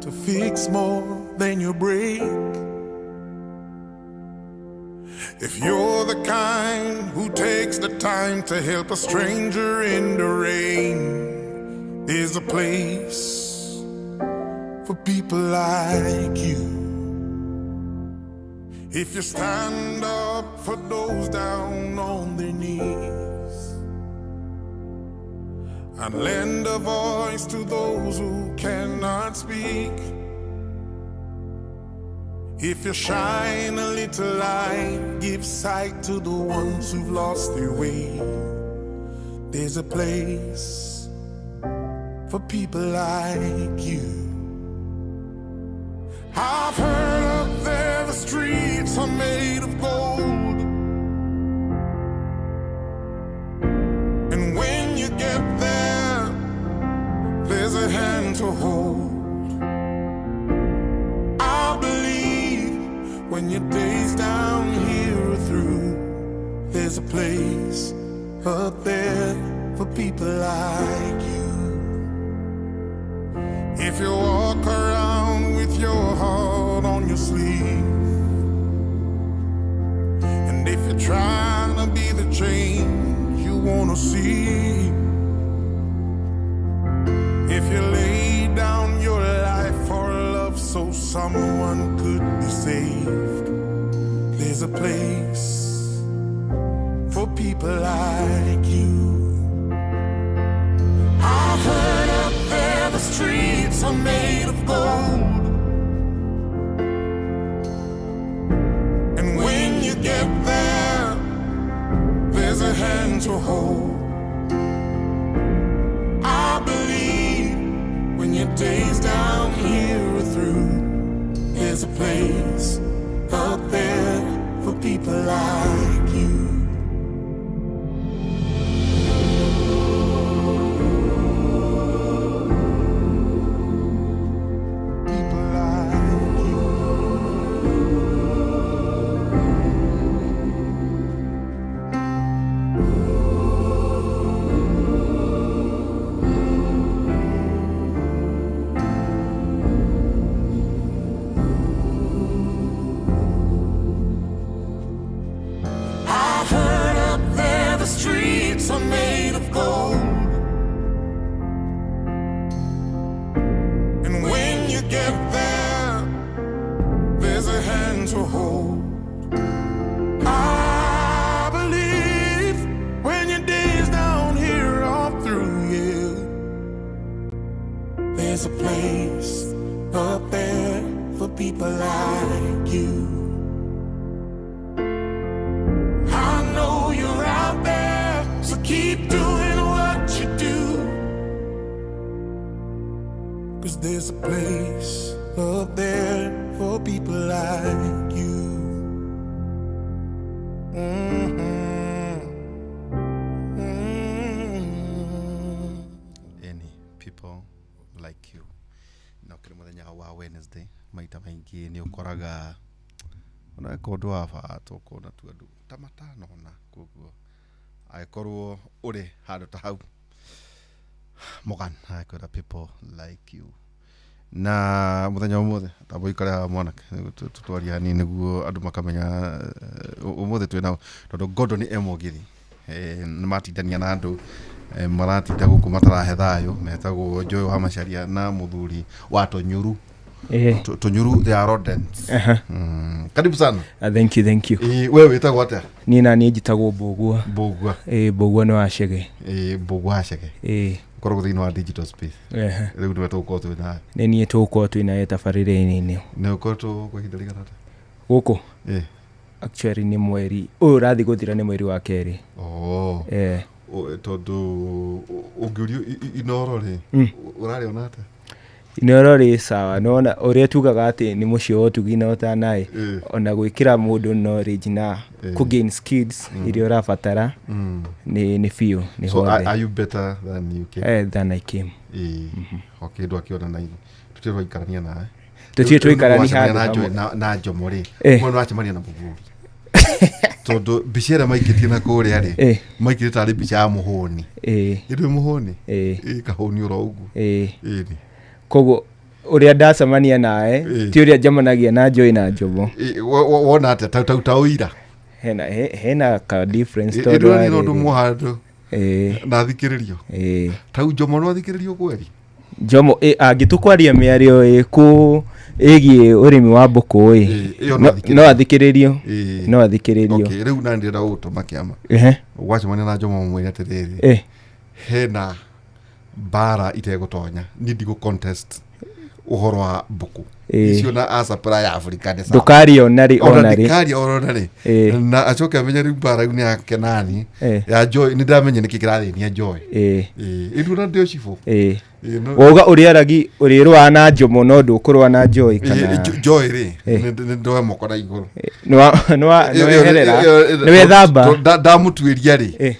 to fix more than you break. If you're the kind who takes the time to help a stranger in the rain, there's a place for people like you. If you stand up for those down on their knees and lend a voice to those who cannot speak, if you shine a little light, give sight to the ones who've lost their way, there's a place for people like you. I've heard up there the streets are made of gold, and when you get there, there's a hand to hold. I believe when your days down here are through, there's a place up there for people like you. If you walk around with your heart on your sleeve, and if you're trying to be the change you wanna see, if you lay down your life for love so someone could be saved, there's a place for people like you. I've heard up there the streets are made of gold, and when you get there, there's a hand to hold. I believe when your days down here are through, there's a place up there for people like you. People like you. I've heard up there the streets are made of gold, and when you get there, there's a hand to hold. I believe when your days down here are through, yeah, there's a place up there for people like you. I know you're out there, so keep doing what you do, 'cause there's a place up there for people like you. Mm-hmm. Mm-hmm. Any people like you. Na kĩrĩ mũthenya wa Wednesday maita maingĩ nĩ ũkoraga onaweka ũndũ wa bata ũkona tu andũ ta matano na koguo angĩkorwo ũrĩ handũ ta hau Morgan akwĩra people like you. Na mũthenya ũmũthĩ tamba ũikare haha mwanake tũtwarie hanini nĩguo andũ makamenya ũmũthĩ twĩ nao tondũ Gordon e mũgithi nĩ matindania na andũ maratinda gũkũ matarahe thayũ metagwo Joy wa Macharia na mũthuri wa Tũnyuru. Tũnyuru, they are rodents. Karibu sana. Thank you, thank you. We wĩtagwo atĩa? Niĩ na niĩ njĩtagwo Mbũgua. Mbũgua. Mbũgua nĩ wa Chege. Mbũgua wa Chege. Ũkoragwo thĩinĩ wa digital space. Rĩu nĩwe tũgũkorwo twĩ nawe. Nĩ niĩ tũgũkorwo twĩ nawe tabarĩra-inĩ ĩno. Nĩ ũkoretwo kwa ihinda rĩigana atĩa? Gũkũ? Actually nĩ mweri ũyũ ũrathiĩ gũthira nĩ mweri wa kerĩ. Tondũ ũngĩũrio Inooro rĩ, ũrarĩona atĩa? Inooro rĩ sawa, nĩwona ũrĩa tugaga atĩ nĩ mũciĩ wa ũtugi na ũtanaĩ, ona gwĩkĩra mũndũ knowledge na kũ gain skills iria ũrabatara nĩ biũ, nĩ So hothe. are you better than you came? Than I came. O kĩndũ akĩona na ithuĩ. Tũtirĩ twaikarania nawe. Tũtirĩ twaikarania Rĩu handũ nĩwacemania hamwe. na Njomo rĩ, ũmwe nĩwacemania na mũthuri. Tondũ mbica ĩrĩa maikĩtie na kũrĩa rĩ, maikĩtie tarĩ mbica ya mũhũni. Ĩndĩ mũhũni? Kahũni oro ũguo. Ĩni. Koguo Ũrĩa ndacemania nawe Ĩ. ti ũrĩa njemanagia na Joy na Njomo. Wona atĩa ta ũira? Hena ka difference tondũ wa Ĩndũrani no rĩrĩ. ndũmwo handũ Ĩ, na thikĩrĩrio. Ĩ. Tau Njomo no athikĩrĩrio kweri? Njomo angĩtũkwaria mĩario ĩkũ ĩgiĩ ũrĩmi wa mbũkũ ĩ, Ĩ, ĩyo no athikĩrĩrio. no athikĩrĩrio. Ĩ. No athikĩrĩrio. Okay, rĩu nani ndĩrenda gũgũtũma kĩama. Ehe. Gwacemania na Njomo mwĩre atĩrĩrĩ, Ĩ. hena mbara itegũtonya, niĩ ndigũ contest ũhoro wa mbũkũ Ĩ. icio na asapra ya Afrika nĩ sawa. Ndũkaria onarĩ Ona onarĩ. ndikaria orona rĩ. Ĩ. Na acoke amenye rĩu mbara rĩu nĩ ya Kenani, Ĩ. ya Joy. Nĩ ndamenya nĩkĩ kĩrathĩnia Joy. Ĩ. Ĩndũ ndĩo cibũ. Ĩ. Ĩ, no- Wauga ũrĩ aragi ũrĩrũa na Njomo no ndũkũrũa na Joy Ĩ, kana? Joy rĩ, Ĩ. nĩ ndoe moko na igũrũ. Nĩweherera, nĩwethamba. Ndamũtuĩria rĩ, Ĩ.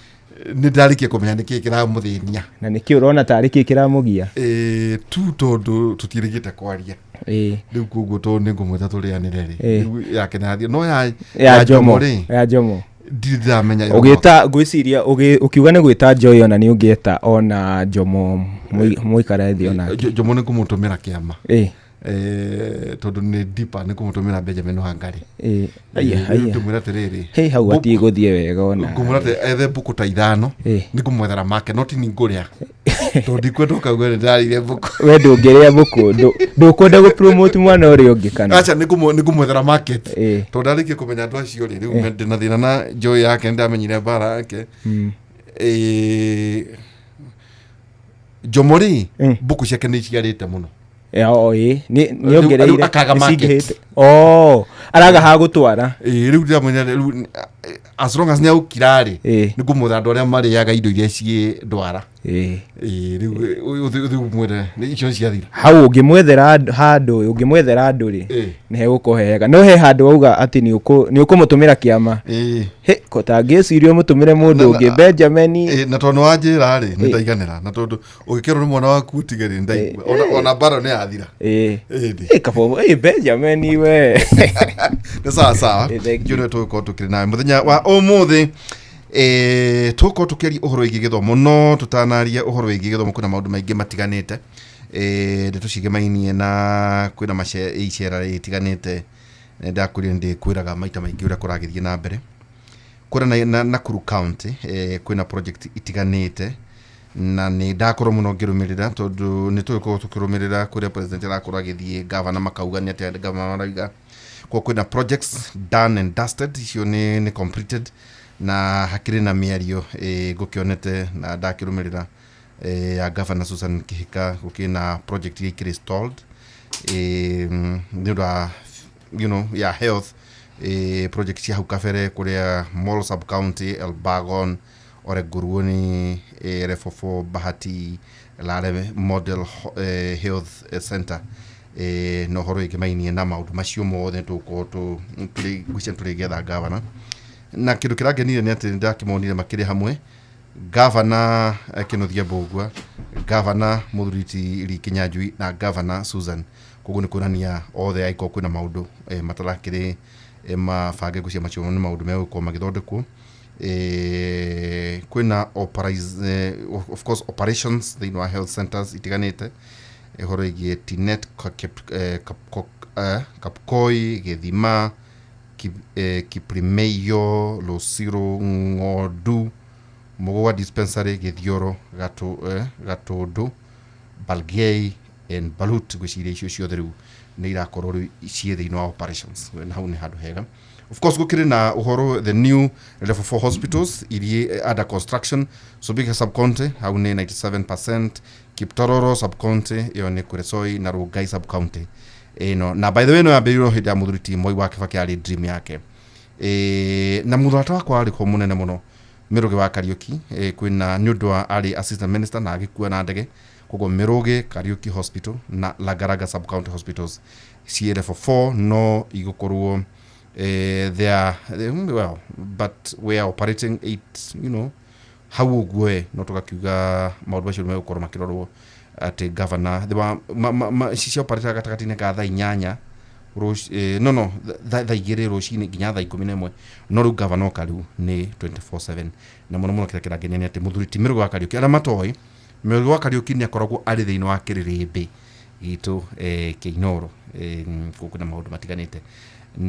nĩ ndarĩkia kũmenya nĩkĩ kĩramũthĩnia. Na nĩkĩ ũrona tarĩ kĩ kĩramũgia? Ĩ, tu tondũ tũtirĩgĩte kwaria. Ĩ. Rĩu koguo tondũ nĩ ngũmwĩta tũrĩanĩre rĩ, Ĩ. rĩu yake nĩ no ya Ya Njomo rĩ, ya Njomo. Ndirĩ ndĩramenya ĩyo. Ũgĩta ngwĩciria ũkiuga nĩ gwĩta Joy ona nĩ ũngĩeta ona Njomo mũikare thĩ onake. Njomo nĩ ngũmũtũmĩra kĩama. Ĩ. Tondũ nĩ deeper, nĩ ngũmũtũmĩra Benjamin Wangari. Ĩ, aya aya. Ndĩmwĩra atĩrĩrĩ, Hei, hau hatigũthiĩ wega ona. Ngũmwĩra atĩ ethe mbũkũ ta 5. Ĩ. Nĩ ngũmwethera make no ti ningũrĩa tondũ ndikwenda ũkauga nĩ ndarĩire mbũkũ. We ndũngĩrĩa mbũkũ, ndũkwenda gũpromote mwana ũrĩa ũngĩ kana? Aca, nĩ ngũmwethera market. Ĩ. Tondũ ndarĩkia kũmenya andũ acio rĩ, rĩu ndĩna thĩna na Joy yake, nĩ ndamenyire mbara yake. Ĩ, Njomo rĩ, mbũkũ ciake nĩ iciarĩte mũno. Ya, o ĩ, nĩ Rĩu ongereire. akaga market. Nĩcingĩhĩte. Oh, araga ha gũtwara. Ĩ, rĩu ndĩramenya rĩu as long as nĩ aũkira rĩ, Ĩ. nĩ ngũmwetha andũ arĩa marĩaga indo iria ciĩ ndwara. Ĩ. Ĩ, rĩu ũthiĩ ũmwĩre nĩ icio ciathira. Hau ũngĩmwethera handũ, ũngĩmwethera andũ rĩ, Ĩ. nĩ hegũkorwo hehega. No he handũ wauga atĩ nĩ ũkũmũtũmĩra kĩama. Ĩ. Hĩ, ko tangĩciria ũmũtũmĩre mũndũ ũngĩ Benjamin. Ĩ, na tondũ nĩ wanjĩra rĩ, nĩ ndaiganĩra, na tondũ ũgĩkĩrwo nĩ mwana waku ũtige rĩ, ndaigua ona mbara nĩ yathira. Ĩ. Ĩndĩ. Ĩ, kaba ĩ Benjamin we. Nĩ sawa sawa. Ĩ, thank you. Njũ nĩwe tũgũkorwo tũkĩrĩ nawe mũthenya wa ũmũthĩ. Tũgũkorwo tũkĩaria ũhoro wĩgiĩ gĩthomo, no tũtanaria ũhoro wĩgiĩ gĩthomo kwĩna maũndũ maingĩ matiganĩte. Nĩ tũcigemainie na kwĩna icera rĩtiganĩte. Nĩ ndakwĩrire ndĩkwĩraga maita maingĩ ũrĩa kũragĩthiĩ na mbere kũrĩa na Nakuru County. Kwĩna project itiganĩte na nĩ ndakorwo mũno ngĩrũmĩrĩra tondũ nĩ tũgĩkorwo tũkĩrũmĩrĩra kũrĩa president arakorwo agĩthiĩ, gavana makauga nĩ atĩa, gavana marauga kwa kwĩna projects done and dusted, icio nĩ completed na hakĩrĩ na mĩario ngũkĩonete na ndakĩrũmĩrĩra ya Governor Susan Kihika. Gũkĩrĩ na project iria ikĩrĩ stalled nĩ ũndũ wa ya health, project cia hau kabere kũrĩa Molo sub county, Elbagon, Oreguruoni, Refofo, Bahati, Lare Model Health Center, na ũhoro wĩgĩmainie na maũndũ macio mothe tũgũkorwo ngwĩciria tũrĩgetha gavana. Na kĩndũ kĩrangenire nĩ atĩ ndakĩmonire makĩrĩ hamwe, gavana Kĩnuthia Mbũgua, gavana Mũthuri Lee Kinyanjui na Gavana Susan. Koguo nĩ kuonania othe angĩkorwo kwĩna maũndũ matarakĩrĩ mabange, ngwĩciria macio nĩ maũndũ megũkorwo magĩthondekwo. Kwĩna of course operations thĩinĩ wa health centers itiganĩte, ũhoro ĩgiĩ Tinet, Kapkoi, Gĩthima, Kiprimeio, Losiro, Ng'ondu, Mũgũa dispensary, Gĩthioro, Gatũndũ, Balgei and Balut. Ngwĩciria icio ciothe rĩu nĩ irakorwo rĩu ciĩ thĩinĩ wa operations na hau nĩ handũ hega. Of course gũkĩrĩ na ũhoro the new level 4 hospitals iria under construction. Subiga sub county hau nĩ 97%, Kiptororo sub county ĩyo nĩ Kuresoi na Rongai sub county ĩno. Na by the way no yambĩrĩirio hĩndĩ ya mũthuri ti Moi wa Kibaki, yarĩ dream yake. Na mũrata wakwa arĩ ho mũnene mũno, Mĩrũgĩ wa Kariũki, kwĩna nĩ ũndũ wa arĩ assistant minister na agĩkua na ndege. Koguo Mĩrũgĩ Kariũki Hospital na Lagaraga sub county hospitals ciĩ level 4 no igũkorwo they are well, but we are operating eight hau ũguo no tũgakiuga maũndũ macio nĩ megũkorwo makĩrorwo atĩ governor ici cioperataga gatagatĩ-inĩ ka thaa 8 no thaa 2 rũcinĩ nginya thaa 11, no rĩu governor oka rĩu nĩ 24/7. Na mũno mũno kĩrĩa kĩrangenia nĩ atĩ mũthuri ti Mĩrũgĩ wa Kariũki, arĩa matoĩ Mĩrũgĩ wa Kariũki nĩ akoragwo arĩ thĩinĩ wa kĩrĩrĩmbĩ Gitũ kĩa Inoro. Kwĩna maũndũ matiganĩte.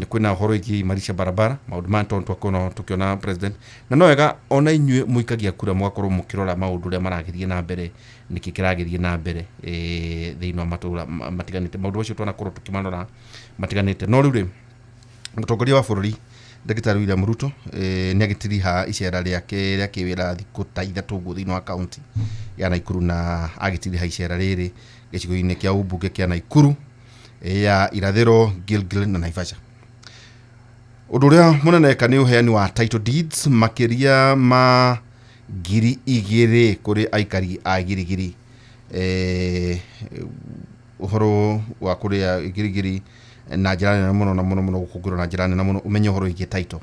Kwĩna ũhoro wĩgiĩ imarisha barabara, maũndũ maya tondũ twakorwo tũkĩona president, na no wega ona inyuĩ mũikagia kura mũgakorwo mũkĩrora maũndũ ũrĩa maragĩthiĩ na mbere, nĩkĩ kĩragĩthiĩ na mbere thĩinĩ wa matũra matiganĩte. Maũndũ macio twanakorwo tũkĩmarora matiganĩte. No rĩu rĩ, mũtongoria wa bũrũri Ndagĩtarĩ William Ruto nĩ agĩtiriha icera rĩake rĩa kĩwĩra thikũ ta 3 ũguo thĩinĩ wa kaunti ya Naikuru, na agĩtiriha icera rĩrĩ gĩcigo-inĩ kĩa ũmbunge kĩa Naikuru ya Irathĩro, Gilgil na Naivasha. Ũndũ ũrĩa mũnene eka nĩ ũheani wa title deeds makĩria ma 2000 kũrĩ aikari a Girigiri. Ũhoro wa kũrĩa Girigiri na njĩra nene mũno na mũno mũno gũkũngũĩrwo na njĩra nene mũno. Ũmenye ũhoro wĩgiĩ title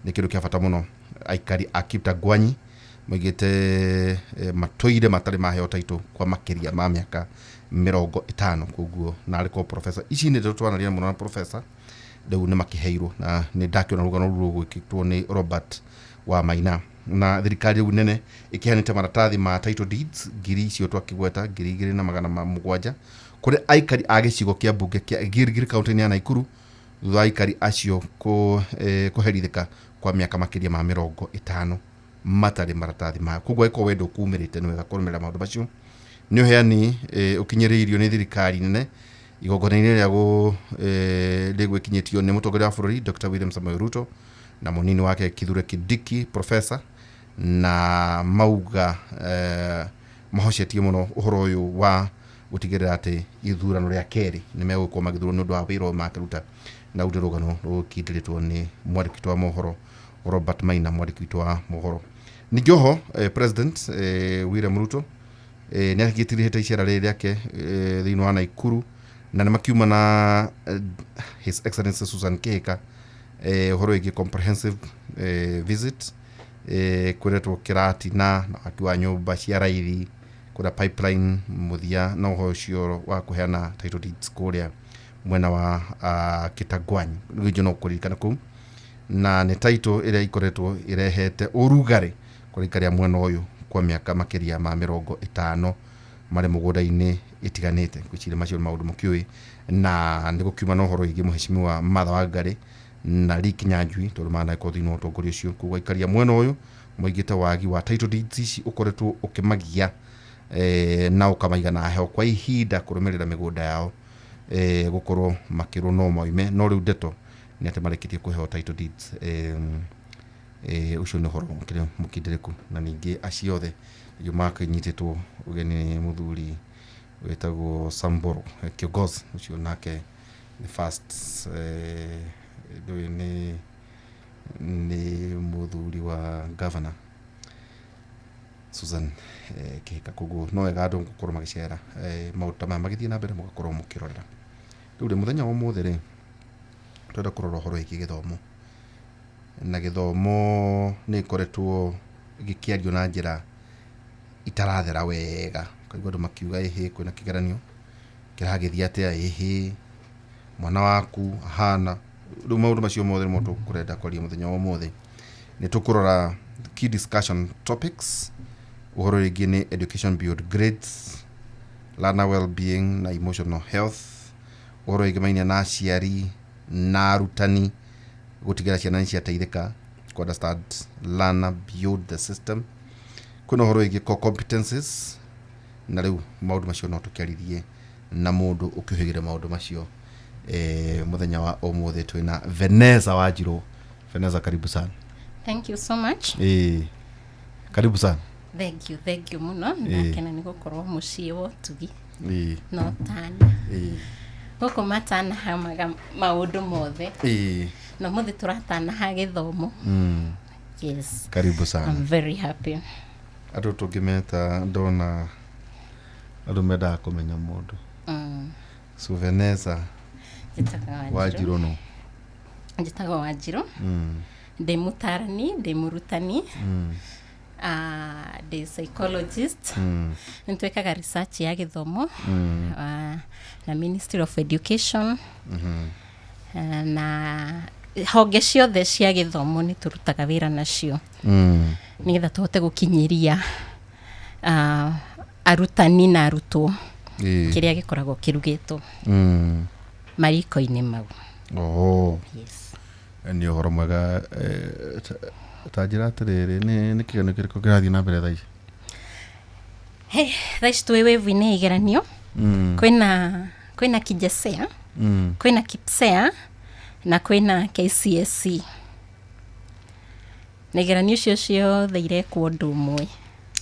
nĩ kĩndũ kĩa bata mũno. Aikari a Kiptangwanyi maigĩte matũire matarĩ maheo title kwa makĩria ma mĩaka 50. Koguo narĩ korwo professor, ici nĩ ndeto twanaria mũno na professor, rĩu nĩ makĩheirwo, na nĩ ndakĩona rũgano rũu rũgwĩkĩtwo nĩ Robert wa Maina. Na thirikari rĩu nene ĩkĩheanĩte maratathi ma title deeds ngiri icio twakĩgweta, 2700, kũrĩ aikari a gĩcigo kĩa mbunge kĩa Gilgil kaunti-inĩ ya Naikuru, thutha wa aikari acio kũherithĩka kwa mĩaka makĩria ma 50 matarĩ maratathi mayo. Koguo angĩkorwo wendo ũkumĩrĩte, nĩ wega kũrũmĩrĩra maũndũ macio. Nĩ ũheani ũkinyĩrĩirio nĩ thirikari nene igongona-inĩ rĩa rĩgwĩkinyĩtio nĩ mũtongoria wa bũrũri Dr. William Samoei Ruto na mũnini wake Kithure Kindiki professor, na mauga mahocetie mũno ũhoro ũyũ wa gũtigĩrĩra atĩ ithurano rĩa kerĩ nĩ megũkorwo magĩthurwo nĩ ũndũ wa wĩra ũyũ makĩruta. Na rũu nĩ rũgano rũkindĩrĩtwo nĩ mwandĩki witũ wa mohoro Robert Maina, mwandĩki witũ wa mohoro. Ningĩ oho president William Ruto nĩ agĩtirihĩte icera rĩrĩ rĩake thĩinĩ wa Naikuru, na nĩ makiuma na His Excellency Susan Kihika ũhoro wĩgiĩ comprehensive visit kwĩretwo kĩratina na waki wa nyũmba cia raithi kũrĩa pipeline mũthia, na ũhoro ũcio wa kũheana title deeds kũrĩa mwena wa Kitangwanyi rĩngĩ no kũririkana kũu, na nĩ title ĩrĩa ikoretwo ĩrehete ũrugarĩ kũrĩ aikari a mwena ũyũ kwa mĩaka makĩria ma 50 marĩ mũgũnda-inĩ ĩtiganĩte. Ngwĩciria macio nĩ maũndũ mũkĩũĩ, na nĩ gũkiuma na ũhoro wĩgiĩ mũhecimiwa Martha Wangari na Lee Kinyanjui, tondũ manakorwo thĩinĩ wa ũtongoria ũcio. Koguo aikari a mwena ũyũ moigĩte wagi wa title deeds ici ũkoretwo ũkĩmagia na ũkamaiga na heho kwa ihinda kũrũmĩrĩra mĩgũnda yao gũkorwo makĩrwo no moime, no rĩu ndeto nĩ atĩ marĩkĩtie kũheo title deeds. Ũcio nĩ ũhoro ũkĩrĩ mũkindĩrĩku. Na ningĩ acio othe nĩguo makĩnyitĩtwo ũgeni nĩ mũthuri wĩtagwo Samburu kiongozi ũcio, nake nĩ first ndũĩ nĩ mũthuri wa governor Susan Kihika. Koguo no wega andũ gũkorwo magĩcera maũndũ ta maya magĩthiĩ na mbere, mũgakorwo mũkĩrorera. Rĩu rĩ, mũthenya wa ũmũthĩ rĩ, tũrenda kũrora ũhoro wĩgiĩ gĩthomo, na gĩthomo nĩ ĩkoretwo gĩkĩario na njĩra itarathera wega. Ũkaigua andũ makiuga ĩhĩ kwĩna kĩgeranio kĩragĩthiĩ atĩa, ĩhĩ mwana waku ahana. Rĩu maũndũ macio mothe nĩmo tũkũrenda kwaria mũthenya wa ũmũthĩ. Nĩ tũkũrora key discussion topics, ũhoro rĩngĩ nĩ education beyond grades, learner well-being na emotional health, ũhoro wĩgĩmainie na aciari na arutani gũtigĩra ciana nĩ ciateithĩka ku understand learner beyond the system. Kwĩna ũhoro wĩgiĩ core competencies, na rĩu maũndũ macio no tũkĩarithie na mũndũ ũkĩũhĩgĩre maũndũ macio. Mũthenya wa ũmũthĩ twĩna Veneza Wanjiru. Veneza, karibu sana. Thank you so much. Karibu sana. Thank you, thank you muno. Ndakena nĩ gũkorwo mũciĩ wa ũtugi no tana gũkũ matanahamaga maũndũ mothe, na ũmũthĩ tũratanaha gĩthomo. Yes. Karibu sana. I'm very happy. Andũ tũngĩmeta, ndona andũ mendaga kũmenya mũndũ. So Veneza Njĩtagwo Wanjiru. Wanjiru no Njĩtagwo Wanjiru. Ndĩ mũtarani, ndĩ mũrutani, ndĩ psychologist. Nĩ twĩkaga research ya gĩthomo na Ministry of Education. Na honge ciothe cia gĩthomo nĩ tũrutaga wĩra nacio nĩgetha tũhote gũkinyĩria arutani na arutwo. Kĩrĩa gĩkoragwo kĩrugĩtwo mariko-inĩ mau. Oh. Yes. Nĩ ũhoro mwega. Ta njĩra atĩrĩrĩ, nĩ kĩgeranio kĩrĩkũ kĩrathiĩ na mbere thaa ici? Hey, thaa ici twĩ wave-inĩ ya igeranio. Kwĩna KJSEA, kwĩna KPSEA na kwĩna KCSE, na igeranio icio ciothe irekwo ũndũ ũmwe.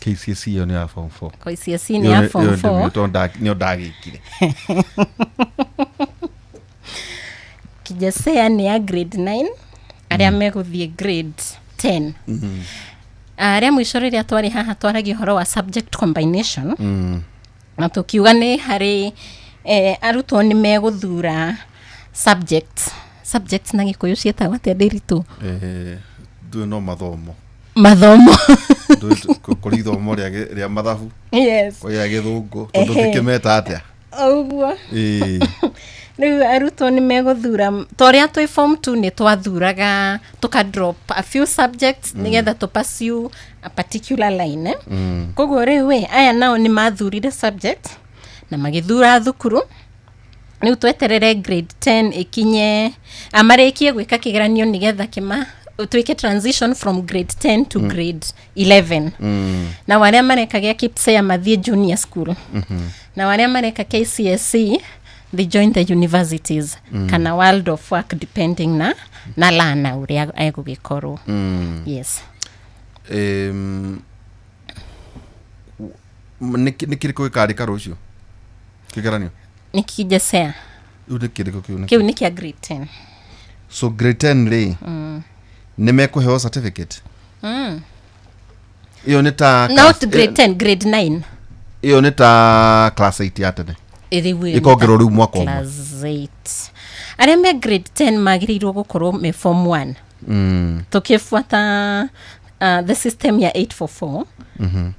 KCSE ĩyo nĩ ya form 4? KCSE nĩ ya form 4. Nĩyo ndagĩkire. KJSEA nĩ ya grade 9, arĩa megũthiĩ grade 10. Rĩa mũico rĩrĩa twarĩ haha twaragia ũhoro wa subject combination, na tũkiuga nĩ harĩ arutwo nĩ megũthura subjects. Na Gĩkũyũ ciĩtagwo atĩa, Ndĩritũ? Ndũĩ no mathomo. Mathomo. Ndũĩ kũrĩ ithomo rĩa mathabu, kũrĩ rĩa Gĩthũngũ, tondũ tũkĩmeta atĩa? Ũguo. Rĩu arutwo nĩ megũthura, ta ũrĩa twĩ form 2 nĩ twathuraga tũka drop a few subjects nĩgetha tũ pursue a particular line, eh? Koguo rĩu ĩ aya nao nĩ mathurire subject na magĩthura thukuru. Rĩu tweterere grade 10 ĩkinye, marĩkie gwĩka kĩgeranio nĩgetha kĩma twĩke transition from grade 10 to grade 11. Na arĩa mareka gĩa KPSEA mathiĩ junior school, na arĩa mareka KCSE they join the universities kana world of work, depending na lana ũrĩa egũgĩkorwo. Yes. Nĩ kĩrĩkũ gĩkarĩka rũciũ kĩgeranio? Nĩ KJSEA. Rĩu nĩ kĩrĩkũ kĩu? Kĩu nĩ kĩa grade 10. So grade 10 rĩ, nĩ mekũheo certificate ĩyo nĩ ta Not grade 10, grade 9. Ĩyo nĩ ta class 8 ya tene? Rĩu ĩyo nĩ Ĩkongerwo ta rĩu mwaka ũmwe. Class 8. Arĩa me grade 10 magĩrĩirwo gũkorwo me form 1, tukifuata the system ya 844.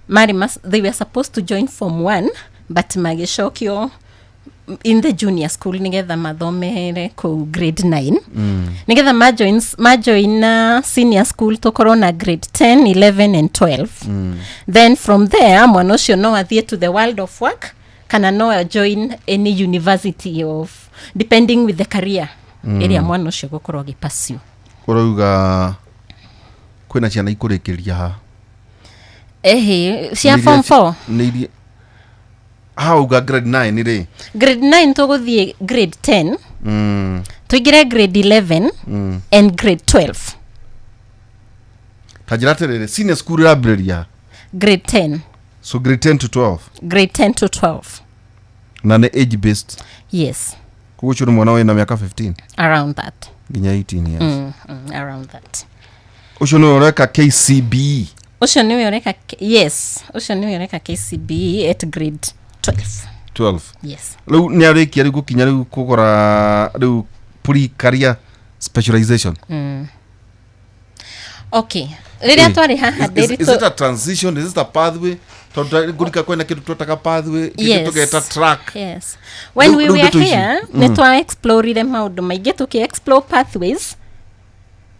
Marĩ they were supposed to join form 1, but magĩcokio in the junior school nigetha mathomere kũu grade 9, nigetha majoin senior school, tũkorwo na grade 10, 11 and 12. Then from there mwana ũcio no athiĩ to the world of work kana no join any university of depending with the career ĩrĩa mwana ũcio gũkorwo agĩpursue. Ũrauga kwĩna ciana ikũrĩkĩria ha? Ehe, cia Nĩ iria form 4. Nĩ iria ha uga grade 9 rĩ? Grade 9 tũgũthiĩ grade 10, tũingĩre grade 11 and grade 12. Ta njĩra atĩrĩrĩ, senior school ĩrambĩrĩria ha? Grade 10. So grade 10 to 12? Grade 10 to 12. Na nĩ age based? Yes. Koguo ũcio nĩ mwana wĩna mĩaka 15 Around that. nginya 18 years. Around that. Ũcio nĩwe ũreka KCBE? Ũcio nĩwe ũreka, yes, ũcio nĩwe ũreka KCBE at grade 12. 12? Yes. Rĩu nĩ arĩkia rĩu gũkinya rĩu kũgũra rĩu pre career specialization? Okay, rĩrĩa twarĩ haha Is it a transition? Is it a pathway? Tondũ ngũrika kwĩna kĩndũ twetaga pathway, kĩngĩ tũgeta track. Yes, when we Rĩu were ndeto ici. here nĩ twa explorire maũndũ maingĩ, tũkĩ explore pathways,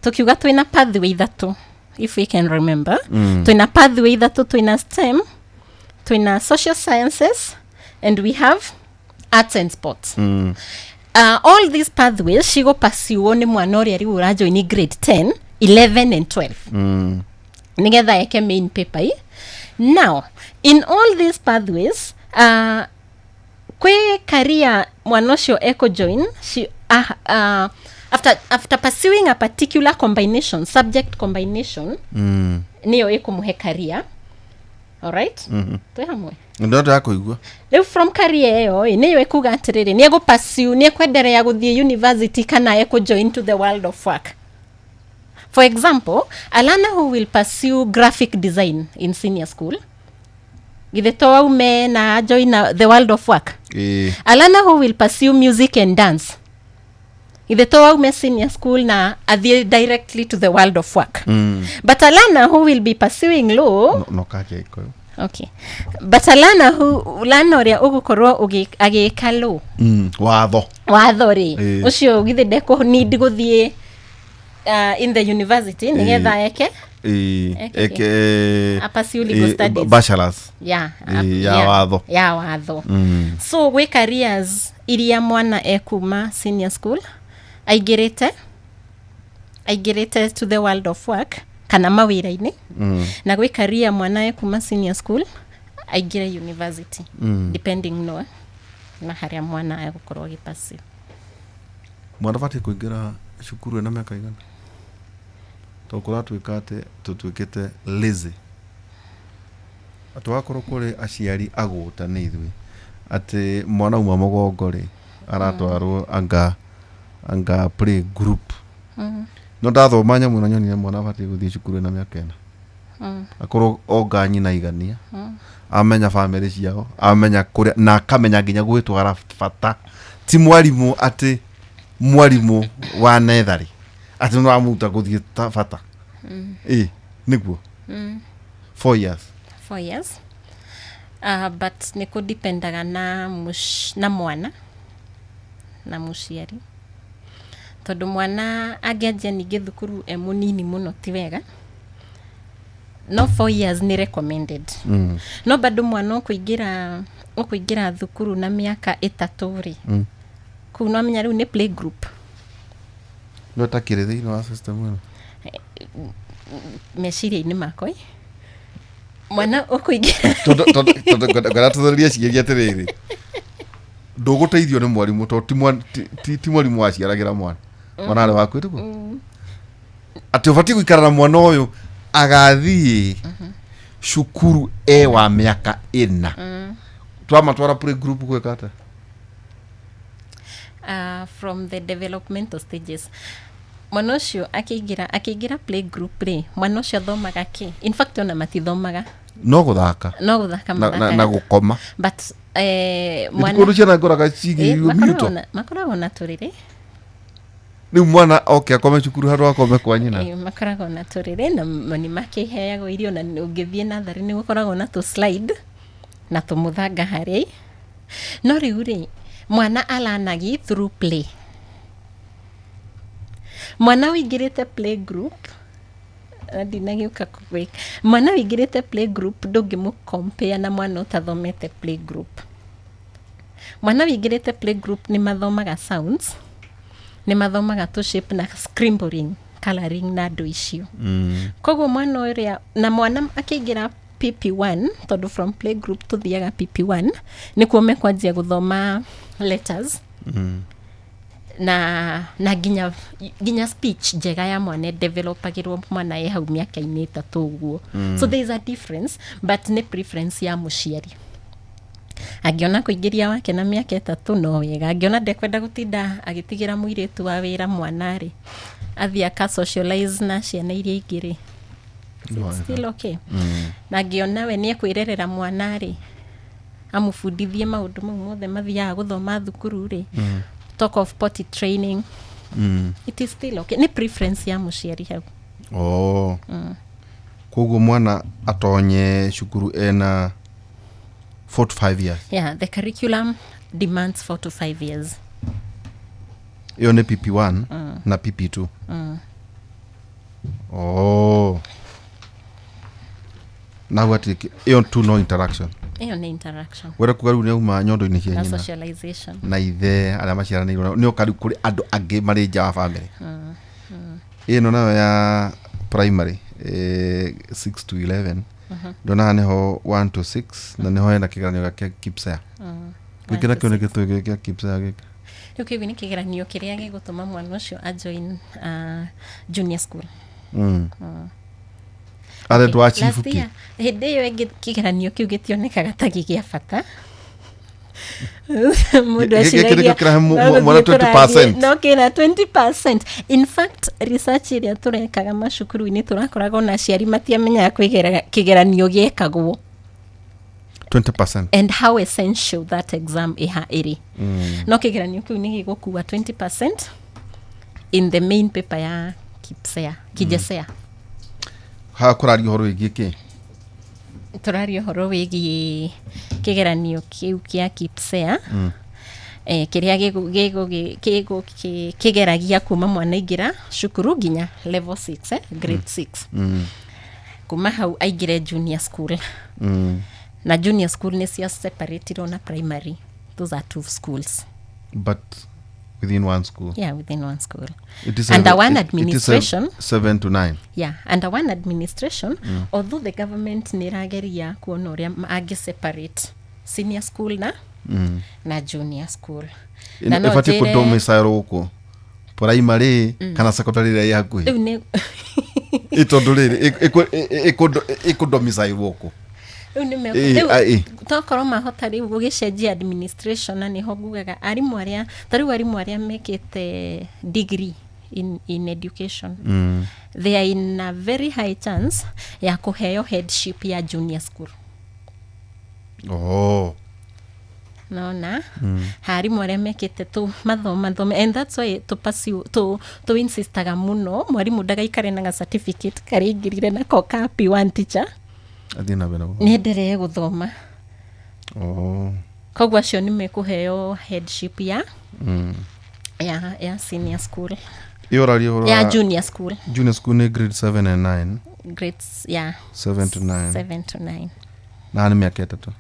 tukiuga twĩna pathway ithatũ, if we can remember. Twĩna pathway ithatũ: twĩna STEM, twĩna social sciences, and we have arts and sports. All these pathways cigũpasiwo nĩ mwana ũrĩa rĩu ũrajoini grade 10, 11 and 12, nigetha eke main paper i. Now in all these pathways, kwĩ career mwana ũcio ekũjoin after pursuing a particular combination, subject combination, nĩyo ĩkũmũhe career. Alright, twĩ hamwe? Ndoto ya kũigua. Rĩu from career ĩyo ĩ nĩyo ĩkuga atĩrĩrĩ, nĩ egũpursue, nĩ ekwenderea gũthiĩ university kana ekũjoin to the world of work. For example, a learner who will pursue graphic design in senior school, githĩ to aume na join the world of work? Ĩĩ. A learner who will pursue music and dance, githĩ to aume senior school na athiĩ directly to the world of work? But a learner who will be pursuing law, No kake ikoyo. Okay, but a learner who, learner ũrĩa ũgũkorwo agĩka law, Watho. Watho rĩ, Ĩĩ. ũcio githĩ ndekũ need gũthiĩ in the university nĩgetha eke Eke Eke A-pursue legal studies. Bachelors. Yeah, Ya watho. Ya watho. So gwĩ careers iria mwana ekuma senior school aingĩrĩte to the world of work kana mawĩra-inĩ, na gwĩ career mwana ekuma senior school aingĩre university, depending no na harĩa mwana egũkorwo agĩpursue. Mwana batiĩ kũingĩra cukuru ena mĩaka igana? Tondũ kũratuĩka atĩ tũtuĩkĩte lazy, atĩ wakorwo kũrĩ aciari agũta nĩ ithuĩ, atĩ mwana uma mũgongo rĩ, aratwarwo anga play group. No ndathoma nyamũ na nyonire mwana abatiĩ gũthiĩ cukuru ena mĩaka 4, akorwo onga nyina igania, amenya bamĩrĩ ciao, amenya kũrĩa na akamenya nginya gwĩtwara bata, ti mwarimũ, atĩ mwarimũ wa netharĩ atĩ nĩ wamuruta gũthiĩ ta bata. Ĩ nĩguo 4 years. 4 years, but nĩ kũdipendaga na mwana na mũciari, tondũ mwana angĩanjia ningĩ thukuru e mũnini mũno ti wega. No 4 years nĩ recommended. No bado mwana ũkũingĩra thukuru na mĩaka 3 rĩ, kũu no amenya rĩu nĩ play group. No takĩrĩ thĩinĩ wa system ĩno. Meciria-inĩ makwa ĩ, mwana ũkũingĩra Tondũ ngwenda tũthererie ciĩria atĩrĩrĩ, ndũgũteithio nĩ mwarimũ, tondũ ti mwarimũ waciaragĩra mwana, mwana arĩ waku tiguo, atĩ ũbatiĩ gũikara na mwana ũyũ agathiĩ cukuru e wa mĩaka 4. Twamatwara play group gwĩka atĩa? From the developmental stages, mwana ũcio akĩingĩra play group rĩ, mwana ũcio athomaga kĩ? In fact, ona matithomaga. No gũthaka. No gũthaka na mathakaga. Gũkoma. But mwana kũndũ ciana ngoraga cigĩirwo makoragwo miuto. Makoragwo na tũrĩrĩ. Rĩu mwana oke akome cukuru handũ akome kwa nyina. Makoragwo na tũrĩrĩ na nĩ makĩheagwo irio, na ũngĩthiĩ natharĩ nĩ gũkoragwo na tũ slide na tũmũthanga harĩa. No rĩu rĩ, mwana alanagi through play. Mwana ũingĩrĩte play group na ndinagĩũka kũgwĩka, mwana ũingĩrĩte play group ndũngĩmũ compare na mwana ũtathomete play group. Mwana ũingĩrĩte play group nĩ mathomaga sounds, nĩ mathomaga tũ shape na scribbling, coloring na andũ icio. Koguo mwana ũrĩa na mwana akĩingĩra PP1, tondũ from play group tũthiaga PP1, nĩkuo mekwanjia gũthoma letters na nginya speech njega ya mwana developagĩrwo mwana e hau mĩaka-inĩ 3 ũguo. So there is a difference, but nĩ preference ya mũciari. Angĩona kũingĩria wake na mĩaka 3 no wega, angĩona ndekwenda gũtinda agĩtigĩra mũirĩtu wa wĩra mwana rĩ, athiĩ aka socialize na ciana iria ingĩ rĩ, it's still okay. Na angĩona we nĩ ekwĩrerera mwana rĩ, amũbundithie maũndũ mau mothe mathiaga gũthoma thukuru rĩ, talk of potty training, it is still okay. Nĩ preference ya mũciari hau. Oh. Koguo mwana atonye cukuru ena 4 to 5 years? Yeah, the curriculum demands 4 to 5 years. Ĩyo nĩ PP1 na PP2. Oh. Na hau atĩ ĩyo tu no interaction? Ĩyo nĩ interaction. Wenda kuga rĩu nĩ auma nyondo-inĩ cia na nyina socialization. Na ithe arĩa maciaranĩirwo, nĩ oka rĩu kũrĩ andũ angĩ marĩ nja wa family. Ĩno nayo ya primary, 6 to 11, ndonaga nĩho 1 to 6, na nĩho hena kĩgeranio gĩa KPSEA. Gĩkĩ nakĩo nĩ gĩtũĩ gĩkĩ gĩa KPSEA gĩkĩ? Rĩu kĩu nĩ kĩgeranio kĩrĩa gĩgũtũma mwana ũcio ajoin junior school. Arendwo Last achieve kĩ? year, hĩndĩ ĩyo ĩngĩ kĩgeranio kĩu gĩtionekaga ta gĩ gĩa bata. Mũndũ Gĩkĩ eciragia nĩkĩo kĩrahe no gũthiĩ mwana 20%. Tũrathiĩ, no kĩna 20%. In fact, research ĩrĩa tũrekaga macukuru-inĩ, tũrakoraga ona aciari matiamenyaga kĩgeranio gĩekagwo 20%. And how essential that exam ĩha ĩrĩ. No kĩgeranio kĩu nĩ gĩgũkua 20% in the main paper ya KIPSEA, KIJESEA. Haha kũraria ũhoro wĩgiĩ kĩ? Tũraria ũhoro wĩgiĩ kĩgeranio kĩu kĩa KIPSEA, kĩrĩa kĩgeragia kuma mwana aingĩra cukuru nginya level 6, grade 6. Kuma hau aingĩre junior school. Na junior school nĩ cia separatirwo na primary. Those are two schools. But within one school. Yeah, within one school. It is Under one it is administration. 7 to 9. Yeah, under one administration. Although the government nĩ ĩrageria kuona ũrĩa angĩ separate senior school na na junior school. Na no Ĩbatiĩ njĩre- kũdomicile gũkũ primary kana secondary ĩrĩa ĩ hakuhĩ? Rĩu nĩ Ĩ tondũ rĩrĩ ĩkũdomicile gũkũ. Rĩu nĩ Ĩ, a, ĩ. Tokorwo mahota rĩu gũgĩcenjia administration, na nĩho ngugaga arimũ arĩa, ta rĩu arimũ arĩa mekĩte degree in education, they are in a very high chance ya kũheo headship ya junior school. Oh. Nona arimũ arĩa mekĩte tu mathoma thome, and that's why tu pursue, tu tu insistaga mũno mwarimũ ndagaikare na ga certificate karĩa aingĩrire nako ka P1 teacher. Athiĩ na mbere. Nĩ enderee gũthoma. Oh. Koguo acio nĩ mekũheo headship ya ya senior school. Ĩyo ũraria ũhoro Ya junior school. Junior school nĩ grade 7 and 9? Grades, yeah. 7 to 9. 7 to 9. Na nĩ mĩaka 3.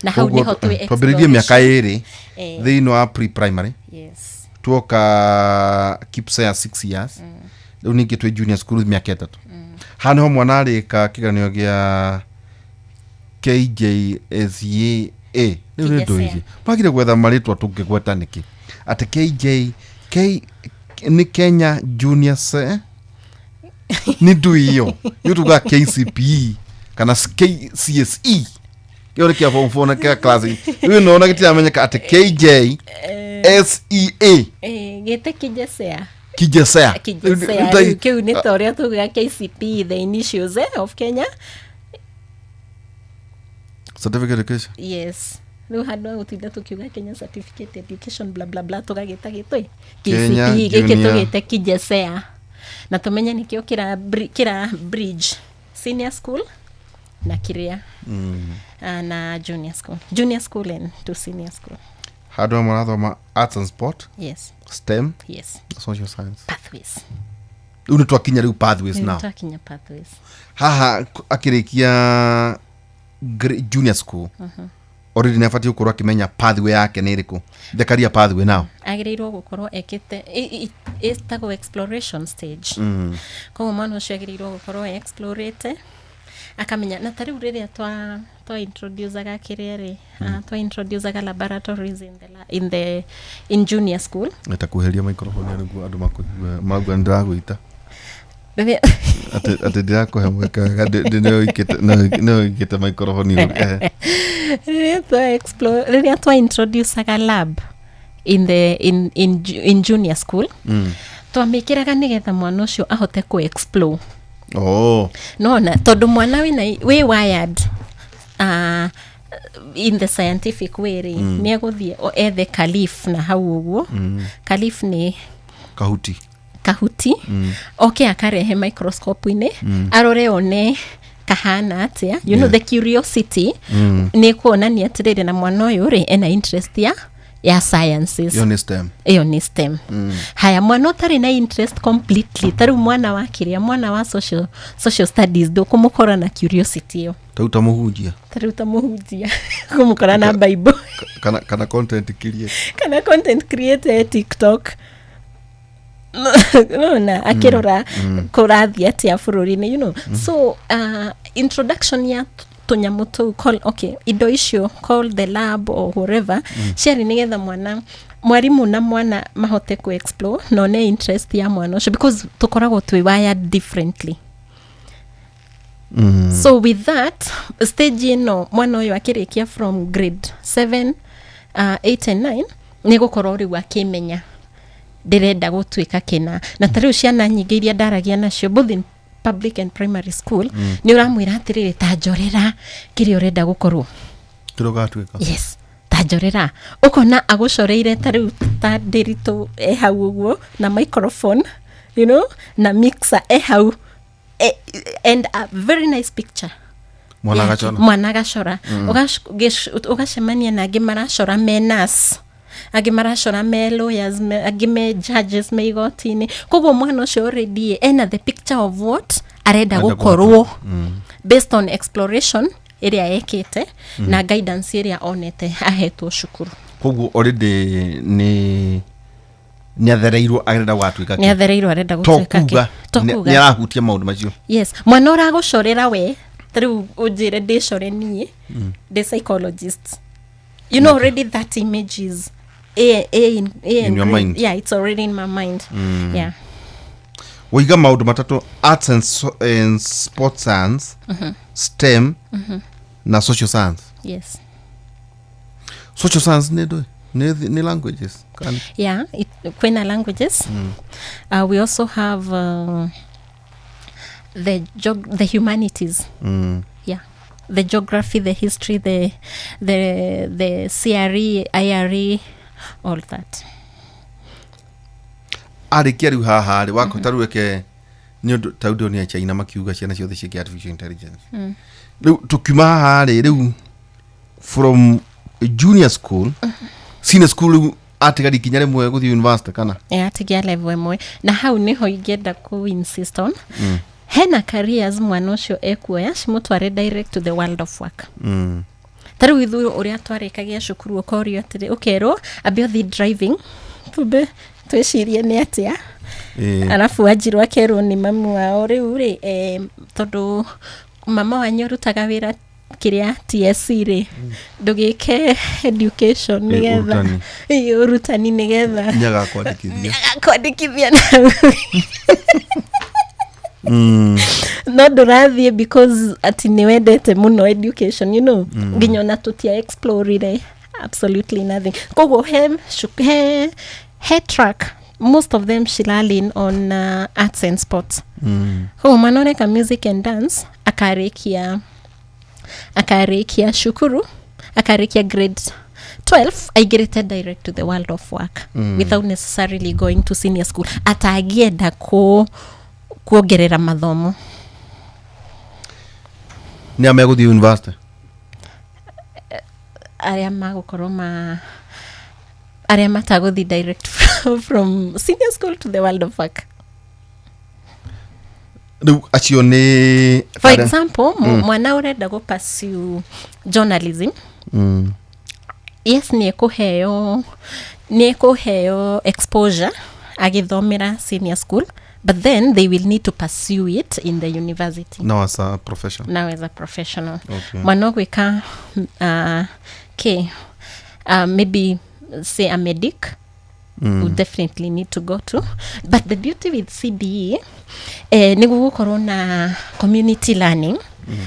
Na hau nĩho twĩ Twambĩrĩirie mĩaka 2 thĩinĩ wa pre primary. Yes. Tuoka KPSEA 6 years, rĩu ningĩ twĩ junior school mĩaka 3. Haha nĩho mwana arĩka kĩgeranio gĩa KJSEA. Rĩu nĩ KJSEA. ndũirie magire gwetha marĩtwa tũngĩgweta nĩkĩ atĩ KJ K nĩ Kenya Junior se nĩ ndũi ĩyo nĩ tuga KCPE kana KCSE, kĩo nĩ kĩa form 4 na kĩa class rĩu nona gĩtiramenyeka atĩ KJ SEA. Eh, gĩte KJSEA. KJSEA. KJSEA rĩu kĩu nĩ ta ũrĩa tugaga KCP, the initials of Kenya. Certificate education. Yes, rĩu handũ ha gũtinda tũkiuga Kenya Certificate Education bla bla bla, tũgagĩta gĩtũ Kenya KCPE gĩkĩ Junior. tũgĩte KJSEA na tũmenye nĩkĩo kĩra bridge senior school na kĩrĩa na junior school and to senior school. Handũ hamwe marathoma arts and sport, Yes. STEM, Yes. social science. Pathways. Rĩu nĩ twakinya rĩu pathways. Rĩu Now twakinya pathways. haha akĩrĩkia junior school already nĩ abatiĩ gũkorwo akĩmenya pathway yake nĩ ĩrĩkũ, the career pathway now. Agĩrĩirwo gũkorwo ekĩte ĩtagwo exploration stage. Koguo mwana ũcio agĩrĩirwo gũkorwo explorate akamenya, na ta rĩu rĩrĩa twa introducaga kĩrĩa rĩ, twa introducaga laboratories in the, la- in the in junior school. Eta kuheria microphone nĩguo andũ makũigue magua nĩ ndĩragwĩta. Rĩrĩa Atĩ ndĩrakũhe mweke wega nĩ ũikĩte microphone igũrũ. Rĩrĩa twa introducaga lab in the in in, ju- in junior school, twamĩkĩraga nĩgetha mwana ũcio ahote kũ explore. Oh. Nona tondũ mwana wĩna wĩ wired in the scientific way rĩ, nĩ egũthiĩ ethe kalif na hau ũguo. Kalif nĩ Kahuti. Kahuti. Oke akarehe microscope-inĩ arore one kahana atĩa, you know, the curiosity nĩ kuonania atĩrĩrĩ, na mwana ũyũ rĩ ena interest ya sciences. Ĩyo nĩ STEM. Ĩyo nĩ STEM. Haya, mwana ũtarĩ na interest completely, ta rĩu mwana wa kĩrĩa, mwana wa social studies, ndũkũmũkora na curiosity ĩyo. Tau ta mũhunjia. Ta rĩu ta mũhunjia kũmũkora na Bible. Kana content creator. Kana content creator e TikTok nona akĩrora kũrathiĩ atĩa bũrũri-inĩ. So introduction ya tũnyamũ tũu call, okay, indo icio call the lab or whatever, ciarĩ nĩgetha mwana, mwarimũ na mwana mahote ku explore na one interest ya mwana ũcio, because tũkoragwo twĩ wired differently. So with that stage ĩno, mwana ũyũ akĩrĩkia from grade 7, 8 and 9, nĩ gũkorwo rĩu akĩmenya ndĩrenda gũtuĩka kĩna. Na ta rĩu ciana nyingĩ iria ndaragia nacio both in public and primary school, nĩ ũramwĩra atĩrĩrĩ, ta njorera kĩrĩa ũrenda gũkorwo. Kĩrĩa ũgatuĩka. Yes, ta njorera. Ũkona agũcoreire ta rĩu ta ndĩritũ e hau ũguo na microphone, na mixer e hau and a very nice picture. Mwana yake. agacora. Mwana agacora. Ũgacemania na angĩ maracora me nurse, angĩ maracora me lawyers, angĩ me judges me igoti-inĩ. Koguo mwana ũcio already ena the picture of what arenda Arenda gũkorwo based on exploration ĩrĩa ekĩte na guidance ĩrĩa onete ahetwo cukuru. Koguo already nĩ athereirwo arenda gũgatuĩka Nĩ athereirwo arenda to gũtuĩka kĩ. kuga To nĩ kuga. nĩ arahutia maũndũ macio. Yes, mwana ũragũcorera we tarĩu ũnjĩre ndĩcore niĩ ndĩ psychologist, you know, already that image is a In your mind. Yeah, it's already in my mind, yeah. Waiga maũndũ matatũ: arts and sport science, STEM na social science. Yes. Social science nĩ ndũĩ nĩ languages kana? Yeah, kwĩna languages. We also have the humanities. Yeah, the geography, the history, the CRE, IRE, all that. Arĩkia rĩu haha rĩ wako ta rĩu eke nĩ ũndũ ta ũndũ nĩ China makiuga ciana ciothe ciĩke artificial intelligence. Rĩu tũkiuma haha rĩ, rĩu from junior school, senior school, rĩu atigari ikinya rĩmwe gũthiĩ university kana? Yeah, atigia level ĩmwe, na hau nĩho ingĩenda ku insist on hena careers mwana ũcio ekuoya cimũtware direct to the world of work. Ta rĩu ithuĩ ũrĩa twarĩkagia cukuru, ũkorio atĩrĩ, ũkerwo ambe ũthiĩ driving, tumbe twĩcirie nĩ atĩa. Arabu anjirwo akerwo nĩ mamu wao rĩu rĩ, tondũ mama wanyu ũrutaga wĩra kĩrĩa TSC rĩ, ndũgĩke education nĩgetha Ũrutani. Ĩ, ũrutani nĩgetha Nĩ agakwandĩkithia. Nĩagakwandĩkithia nau no ndũrathiĩ because ati nĩ wendete mũno education, nginya ona tũtia explorire absolutely nothing. Koguo he track most of them shila lean on arts and sports. Koguo mwana ũreka music and dance akarĩkia cukuru, akarĩkia grade 12 aingĩrĩte direct to the world of work without necessarily going to senior school atangĩenda kuongerera mathomo. Nĩ a megũthiĩ university? Arĩa magũkorwo ma arĩa matagũthiĩ direct from senior school to the world of work. Rĩu acio nĩ For example, mwana ũrenda gũ pursue journalism, yes, nĩ ekũheo exposure agĩthomera senior school, but then they will need to pursue it in the university. Now as a profession. Now as a professional. Okay. Mwana ũgwĩka k maybe say a medic would definitely need to go to, but the beauty with CBE, nĩ gũgũkorwo na community learning.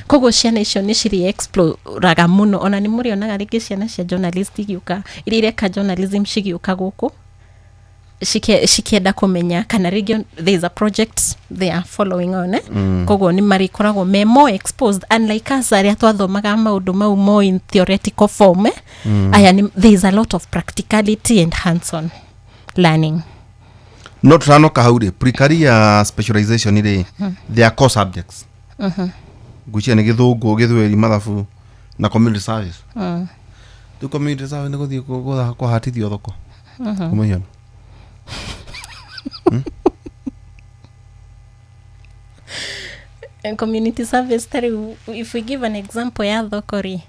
Koguo ciana icio nĩ cirĩ exploraga mũno, ona nĩ mũrĩonaga rĩngĩ ciana cia journalist igĩũka, iria ireka journalism cigĩũka gũkũ cikĩenda kũmenya kana rĩngĩ there is a project they are following on, eh? Koguo nĩ marĩkoragwo me more exposed, unlike us arĩa twathomaga maũndũ mau more in theoretical form, eh? Aya nĩ, there is a lot of practicality and hands on learning. No tũtanoka hau rĩ, pre-career specialization rĩ, they are core subjects, ngwĩciria nĩ gĩthũngũ, gĩthweri, mathabu na community service. Rĩu community service nĩ gũthiĩ kũhatithio thoko kũmũhiana? And community service, ta rĩu if we give an example ya thoko rĩ,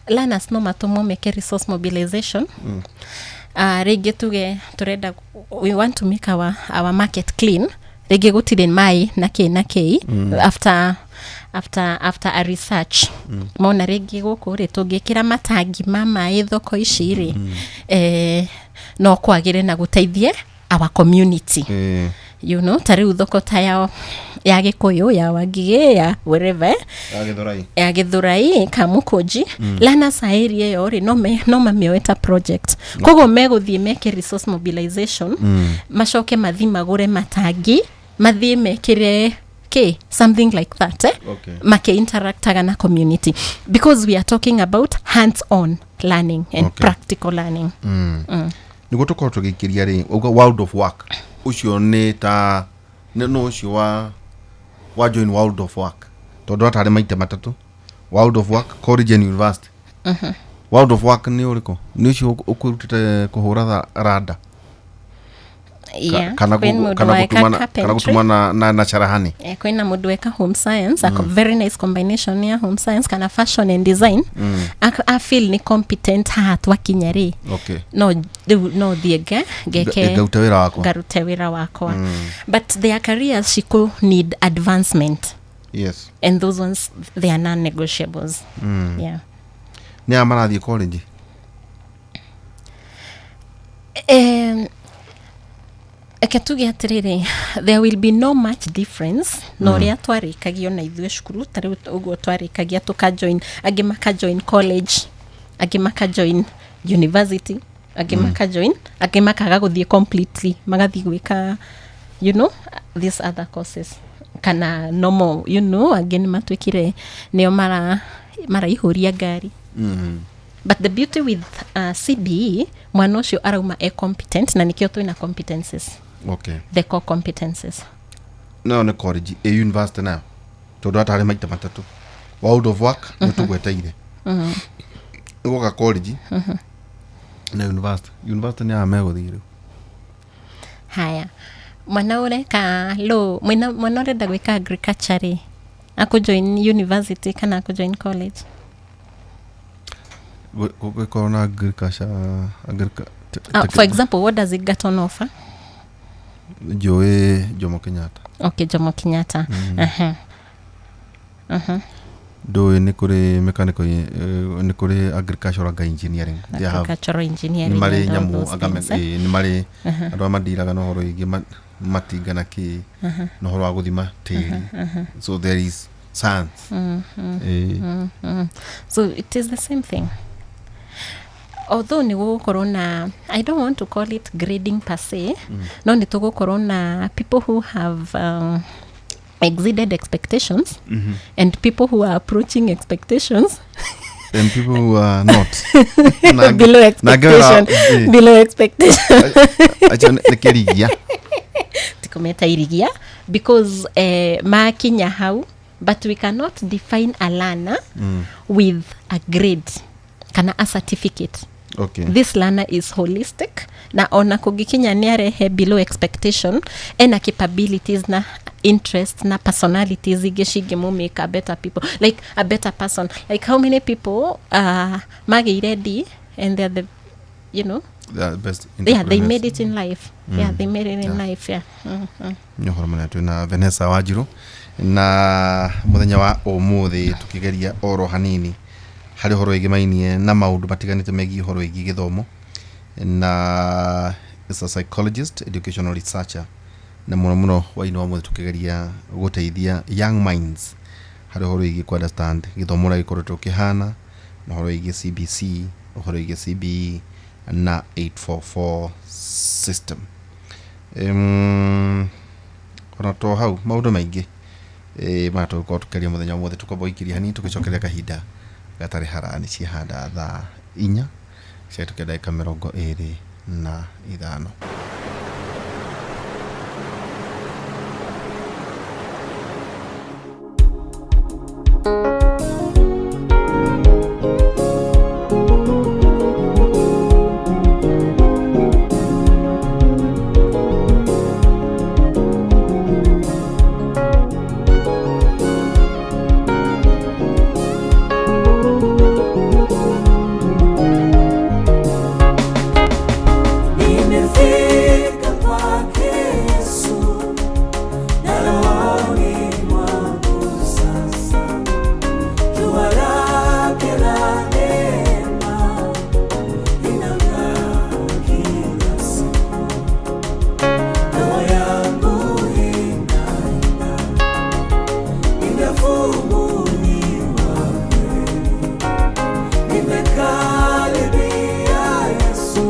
learners no matũmwo meke resource mobilization. Rĩngĩ tuge tũrenda, we want to make our market clean, rĩngĩ gũtirĩ maĩ na kĩ na kĩ. After a research mona rĩngĩ gũkũ rĩ, tũngĩkĩra matangi ma maĩ thoko ici rĩ, no kwagĩre na gũteithie our community. Ta rĩu thoko ta ya Gĩkũyũ, ya Wangigĩ, ya wherever, Ya Gĩthũrai. Ya Gĩthũrai, Kamũkũnji, learners a area ĩyo rĩ, no mamĩoe ta project. Koguo megũthiĩ meke resource mobilization, macoke mathiĩ magũre matangi, mathiĩ mekĩre k something like that, eh? Okay. Makĩ-interactaga na community because we are talking about hands on learning and practical learning. Nĩguo tũkorwo tũgĩikĩria rĩ, ũguo world of work ũcio nĩ ta nĩ no ũcio wa join world of work, tondũ atarĩ maita matatũ: world of work, college and university. World of work nĩ ũrĩkũ? Nĩ ũcio ũkwĩrutĩte kũhũra randa? Yeah, kana kwĩ mũndũ kana weka gũtuma na- kana carpentry. gũtuma na carahani. Eh, kwĩna mũndũ weka home science, a very nice combination ya home science kana fashion and design. A feel nĩ competent haha twakinya rĩ, no rĩu no thiĩ ngeke ngarute wĩra wakwa. Ngarute wĩra wakwa, but their careers ciku need advancement. And those ones, they are non-negotiables. Yeah. Nĩ aya marathiĩ college? Reke tuge atĩrĩrĩ, there will be no much difference na ũrĩa twarĩkagio na ithuĩ cukuru. Ta rĩu ũguo twarĩkagia tũkajoin, angĩ makajoin college, angĩ makajoin university, angĩ makajoin, angĩ makaga gũthiĩ completely, magathiĩ gwĩka these other courses kana normal, angĩ nĩ matuĩkire nĩo maraihũria ngari. But the beauty with CBE, mwana ũcio arauma e competent, na nĩkĩo twĩna competences, the core competences. No nĩ college ĩ university nayo, tondũ atarĩ maita matatũ, world of work nĩ tũgweteire, ĩgoka college na university. University nĩ aya megũthiĩ rĩu? Haya, mwana ũreka law, mwana ũrenda gwĩka agriculture rĩ, akũjoin university kana akũjoin college? Gũkorwo na agriculture For example, what does Egerton offer? Njũĩ Jomo Kenyatta. Okay, Jomo Kenyatta. Ndũĩ nĩ kũrĩ mechanical, nĩ kũrĩ agricultural anga engineering. They have Agricultural engineering nĩ marĩ and all nyamũ those anga things, eh? Nĩ marĩ andũ arĩa mandiraga na ũhoro wĩgiĩ matinga na kĩ na ũhoro wa gũthima tĩri, so there is science. So it is the same thing, although nĩ gũgũkorwo na, I don't want to call it grading per se, no nĩ tũgũkorwo na people who have exceeded expectations and people who are approaching expectations and people who are not below na angĩ wĩra- expectation, below expectation. Acio nĩ kĩrigia. Tikumeta irigia because makinya hau, but we cannot define a learner with a grade kana a certificate. This learner is holistic, na ona kũngĩkinya nĩ arehe below expectation, ena capabilities na interest na personalities ingĩ cingĩmũmake a better people, like a better person. Like how many people magĩire D and they're the They are the best yeah, they entrepreneurs. made it in life. Yeah, they made it in life, yeah. Nĩ ũhoro mũnene. Twĩna Vanessa Wanjiru na mũthenya wa ũmũthĩ tũkĩgeria oro hanini harĩ ũhoro wĩgĩmainie na maũndũ matiganĩte megiĩ ũhoro wĩgiĩ gĩthomo, na is a psychologist, educational researcher, na mũno mũno wainĩ wa mũthĩ tũkĩgeria gũteithia young minds harĩ ũhoro wĩgiĩ ku understand gĩthomo ũrĩa gĩkoretwo kĩhana, na ũhoro wĩgiĩ CBC, ũhoro wĩgiĩ CBE na 844 system. Ona to hau, maũndũ maingĩ maya tũgũkorwo tũkĩaria mũthenya ũmũthĩ. Tũkwamba gũikĩria hanini, tũgĩcokeria kahinda gatarĩ harani ciahanda thaa 4 ciahĩtũkia ndagĩka 25. Nimefika kwake Yesu na rohoni mwangu sasa jua lake la neema linang'aa kila siku. Roho yangu inaimba, nimefunguliwa kweli, nimekaribia Yesu.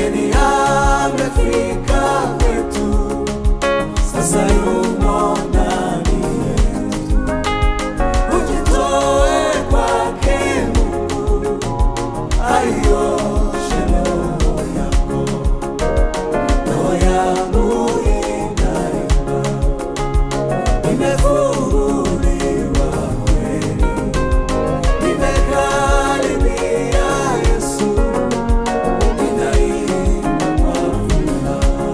Mgeni amefika kwetu, sasa yumo ndani yetu. Ujitoe kwake Mungu, aioshe roho yako. Roho yangu inaimba, nimefunguliwa kweli, nimekaribia Yesu, ninaimba kwa furaha.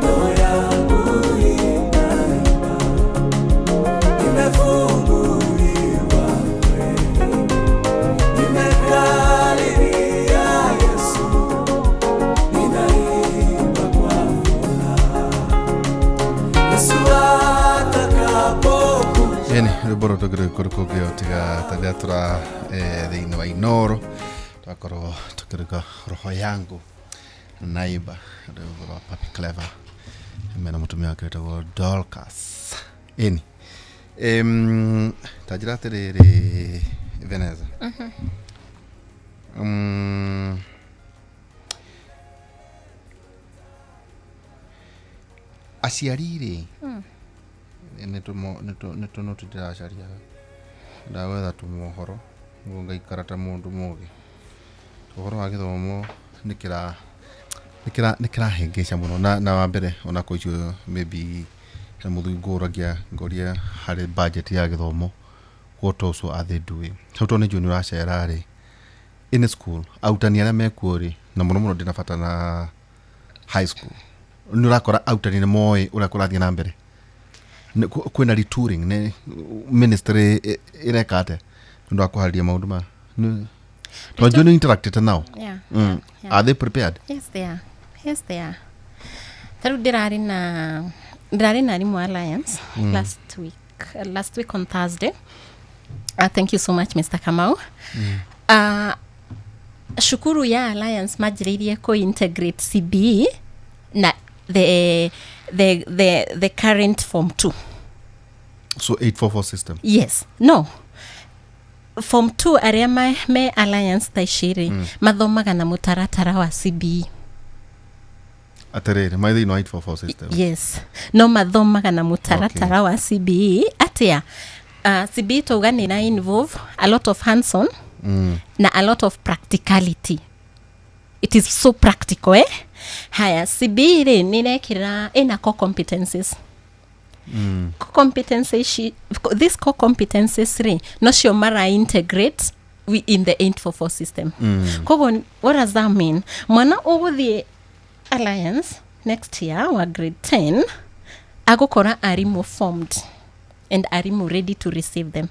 Roho yangu inaimba, nimefunguliwa kweli, nimekaribia Yesu, ninaimba kwa furaha. Yesu atakapokuja. Eni rwĩmbo rũrũ tũngĩrũkũrũkũngĩo tiga tarĩrĩa tũra thĩinĩ wa Inoro twakorwo tũkĩruga roho yangu naiba, rwĩmbo rwa Papi Clever mena mũtumia wake wĩtagwo Dorcas. Eni ta njĩra atĩrĩrĩ, Veneza, aciari rĩ, nĩ tũnoti ndĩracaria, ndagwetha tũmohoro nĩguo ngaikara ta mũndũ mũgĩ. Ũhoro wa gĩthomo nĩ kĩrahĩngĩca mũno na wa mbere ona kwa icio maybe he mũthuri ngũragia ngoria harĩ budget ya gĩthomo, what also are they doing hau, tondũ nĩ njũĩ nĩ ũracera rĩ in school, arutani arĩa mekuo rĩ, na mũno mũno ndĩna bata na high school, nĩ ũrakora arutani nĩ moĩ ũrĩa kũrathiĩ na mbere? Kwĩna retooling? Nĩ ministry ĩreka atĩa nĩ ũndũ wa kũharĩria maũndũ maya? Tondũ njũĩ nĩ interacted nao. Yeah. Yeah. Are they prepared? Yes, they are. Yes, they are. Tarĩu ndĩrarĩ na arimũ Alliance last week, last week on Thursday. Thank you so much, Mr. Kamau. Cukuru ya Alliance manjĩrĩirie kũ-integrate CBE na the current form 2. So 844 system? Yes, no, form 2 arĩa me Alliance thaa ici rĩ, mathomaga na mũtaratara wa CBE. Atĩrĩrĩ, mai thĩinĩ wa 844 system? Yes, no mathomaga na mũtaratara wa CBE. Atia? CBE twauga nĩ na involve a lot of hands on na a lot of practicality. It is so practical, eh? Haya, CBE rĩ, nĩ ĩrekĩra ĩna core competencies. Core competencies ici, these core competencies rĩ, nocio mara integrate in the 844 system. Koguo what does that mean? Mwana ũgũthiĩ Alliance next year wa grade 10 agũkora arimũ formed and arimũ ready to receive them.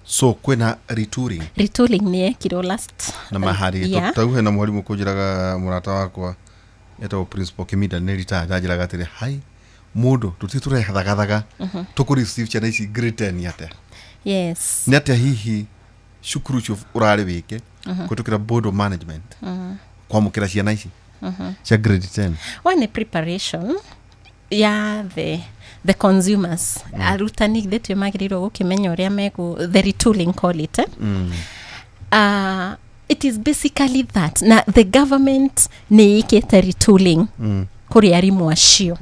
So kwĩna retooling? Retooling nĩ yekirwo last Na maharĩ year. Tau hena mwarimũ kũnjĩraga, mũrata wakwa etagwo Principal Kiminda, nĩ retired, anjĩraga atĩrĩ, hai mũndũ tũtirĩ tũrethagathaga tũkũ receive ciana ici grade 10 atĩa? Nĩ atĩa hihi cukuru ũcio ũrarĩ wĩke kũhĩtũkĩra board of management kwamũkĩra ciana ici cia grade 10? One, preparation ya the consumers, arutani githĩ tio magĩrĩirwo gũkĩmenya ũrĩa megũ the retooling, call it, eh? It is basically that, na the government nĩ ĩkĩte retooling kũrĩ arimũ acio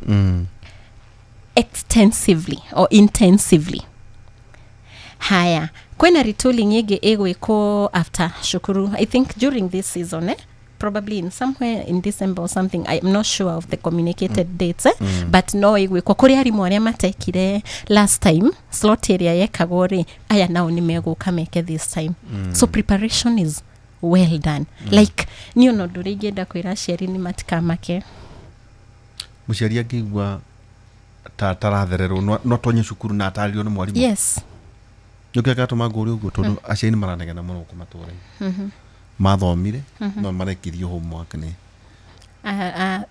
extensively or intensively. Haya, kwĩna retooling ĩngĩ ĩgwĩkwo after cukuru, I think during this season, eh? Probably in somewhere in December or something, I'm not sure of the communicated dates, eh? But no ĩgwĩkwo kũrĩ arimũ arĩa matekire last time slot ĩrĩa yekagwo rĩ, aya nao nĩ megũka meke this time. So preparation is well done. Like niĩ ona ũndũ ũrĩa ingĩenda kwĩra aciari nĩ matikamake. Mũciari angĩigua ta tarathererwo no atonye cukuru na atarĩrio nĩ mwarimũ? Yes. Nĩkĩo kĩratũma ngũrie ũguo, tondũ aciari nĩ maranegena mũno gũkũ matũũra-inĩ, mathomire no marekithio homework nĩ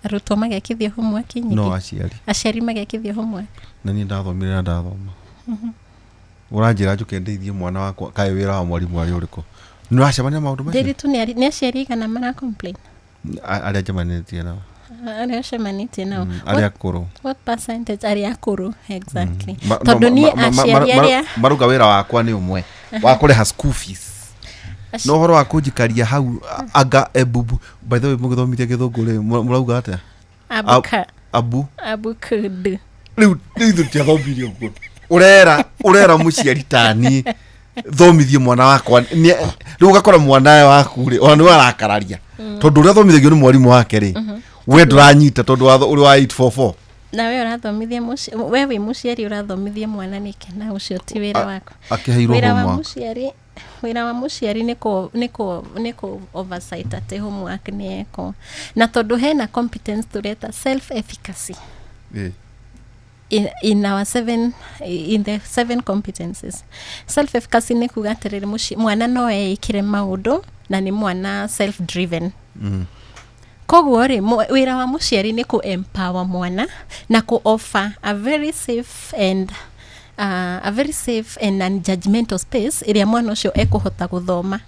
Arutwo magekithio homework nyingĩ. No aciari. Aciari magekithio homework. Na niĩ ndathomire na ndathoma, ũranjĩra njũke ndeithie mwana wakwa, kaĩ wĩra wa mwarimũ arĩ ũrĩkũ? Nĩ ũracemania na maũndũ macio? Ndĩritũ nĩ aciari igana mara complain? Arĩa njemanĩtie nao. Arĩa ũcemanĩtie nao. Arĩa akũrũ. What percentage arĩa akũrũ exactly? No, Tondũ niĩ aciari arĩa marauga wĩra wakwa nĩ ũmwe wa kũrĩha school fees. No ũhoro wa kũnjikaria hau anga ebubu, by the way, mũgĩthomithia gĩthũngũ rĩ, mũrauga atĩa? Abuka. Abu. Abukd. Rĩu rĩu ithuĩ tũtiathomirie ũguo. Ũrera mũciari tani thomithie mwana wakwa. Rĩu ũgakora mwana waku rĩ, ona nĩwe arakararia tondũ ũrĩa athomithagio nĩ mwarimũ wake rĩ, we ndũranyita tondũ watho ũrĩ wa 844. Na we ũrathomithia we wĩ mũciari ũrathomithia mwana nĩkĩ na ũcio ti wĩra waku? Akĩheirwo Wĩra wa homework. mũciari, wĩra wa mũciari nĩ kũ oversight atĩ homework nĩ ekwo, na tondũ hena competence tũreta self efficacy in our seven in the seven competences. Self efficacy nĩ kuga atĩrĩrĩ, mwana no eĩkĩre maũndũ na nĩ mwana self driven. Koguo rĩ, wĩra wa mũciari nĩ kũ empower mwana na kũ offer a very safe and non-judgmental space ĩrĩa mwana ũcio ekũhota gũthoma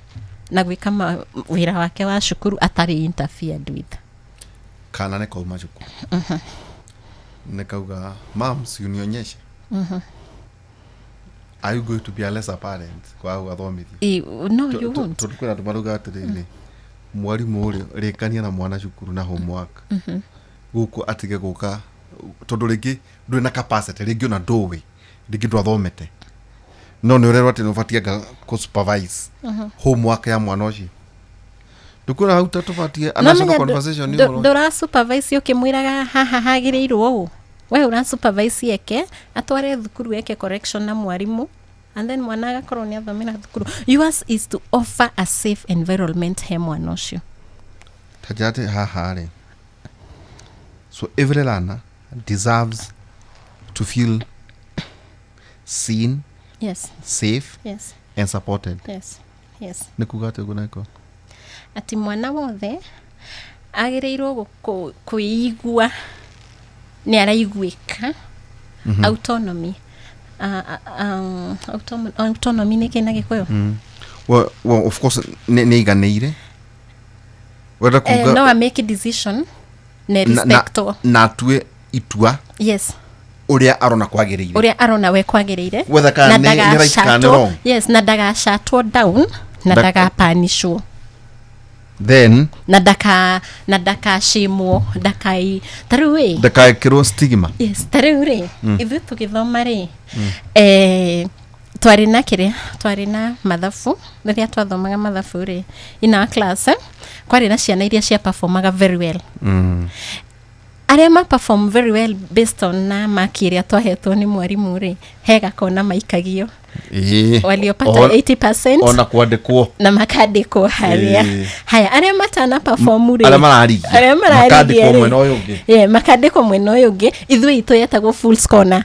na gwĩka wĩra wake wa cukuru atarĩ interfered with. Kana nĩ kauma cukuru nĩ kauga, "Mam, si unionyeshe." Are you going to be a lesser parent kwaga gũgathomithia? No, you won't. Tondũ kwĩna andũ marauga atĩrĩrĩ, mwarimũ rĩ, rĩkania na mwana cukuru na homework gũkũ atige gũka, tondũ rĩngĩ ndũrĩ na capacity, rĩngĩ ona ndũĩ, rĩngĩ ndwathomete, no nĩ ũrerwo atĩ nĩ ũbatiĩ anga kũ supervise homework ya mwana ũcio. Ndũkwĩra hau ta tũbatiĩ a national conversation nĩ ũhoro. Ndũra supervise ũkĩmwĩraga haha hagĩrĩirwo ũũ. We ũra supervise eke, atware thukuru, eke correction na mwarimũ, and then mwana agakorwo nĩ athomera thukuru. Yours is to offer a safe environment he mwana ũcio. Ta njĩra atĩ haha rĩ, so every learner deserves to feel seen, safe and supported. Nĩ kuga atĩ ũguo nako? Atĩ mwana wothe agĩrĩirwo kwĩigua nĩ araiguĩka. Autonomy, autonomy nĩ kĩ na Gĩkũyũ? Well, of course nĩ iganĩire wenda kuga. No a make decision na respectwo. Na atue itua ũrĩa arona kwagĩrĩire. Ũrĩa arona we kwagĩrĩire. Whether kana Na nĩ right kana nĩ ndagacatwo wrong. Yes, na ndagacatwo down na ndagapanishwo. Then Na ndakacimwo, ndakai ta rĩu ĩ ndakaĩkĩrwo stigma. Yes, ta rĩu rĩ, ithuĩ tũgĩthoma rĩ, twarĩ na kĩrĩa, twarĩ na mathabu. Rĩrĩa twathomaga mathabu rĩ, in our class, kwarĩ na ciana iria cia performaga very well. Arĩa ma perform very well based on na maki ĩrĩa twahetwo nĩ mwarimũ rĩ, he gakona maikagio. Waliopata 80%. Ona kwandĩkwo. Na makandĩkwo harĩa. Haya, arĩa matana perform rĩ, arĩa mararigia, arĩa mararigia makandĩkwo rĩ, mwena ũyũ ũngĩ. Yeah, makandĩkwo mwena ũyũ ũngĩ. Ithuĩ itũ yetagwo fools corner,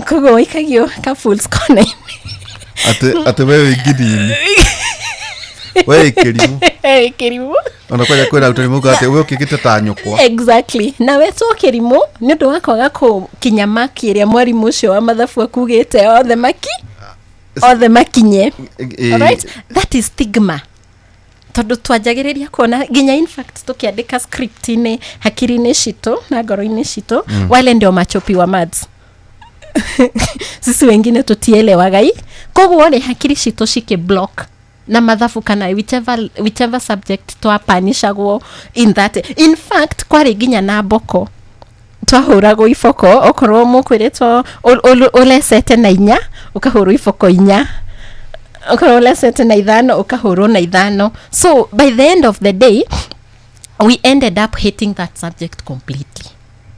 koguo waikagio ka fools corner. Atĩ we wĩ ngidini, we wĩ kĩrimũ. Kĩrimũ. Ona kwanja kwĩna arutani mauga atĩ we ũkĩgĩte ta nyũkwa. Exactly, na wetwo kĩrimũ nĩ ũndũ wa kwaga kũkinya maki ĩrĩa mwarimũ ũcio wa mathabu akugĩte othe maki othe makinye. Alright? That is stigma, tondũ twanjagĩrĩria kuona nginya in fact tũkĩandĩka script-inĩ hakiri-inĩ citũ na ngoro-inĩ citũ, wale ndio machopi wa maths, sisi wengine tutielewagai. Koguo rĩ, hakiri citũ cikĩ block na mathabu kana whichever subject twapanishagwo in that. In fact, kwarĩ nginya na mboko, twahũragwo iboko. Okorwo mũkwĩrĩtwo ũlecete na 4, ũkahũrwo iboko 4. Okorwo ũlecete na 5, ũkahũrwo na 5. So by the end of the day we ended up hating that subject completely,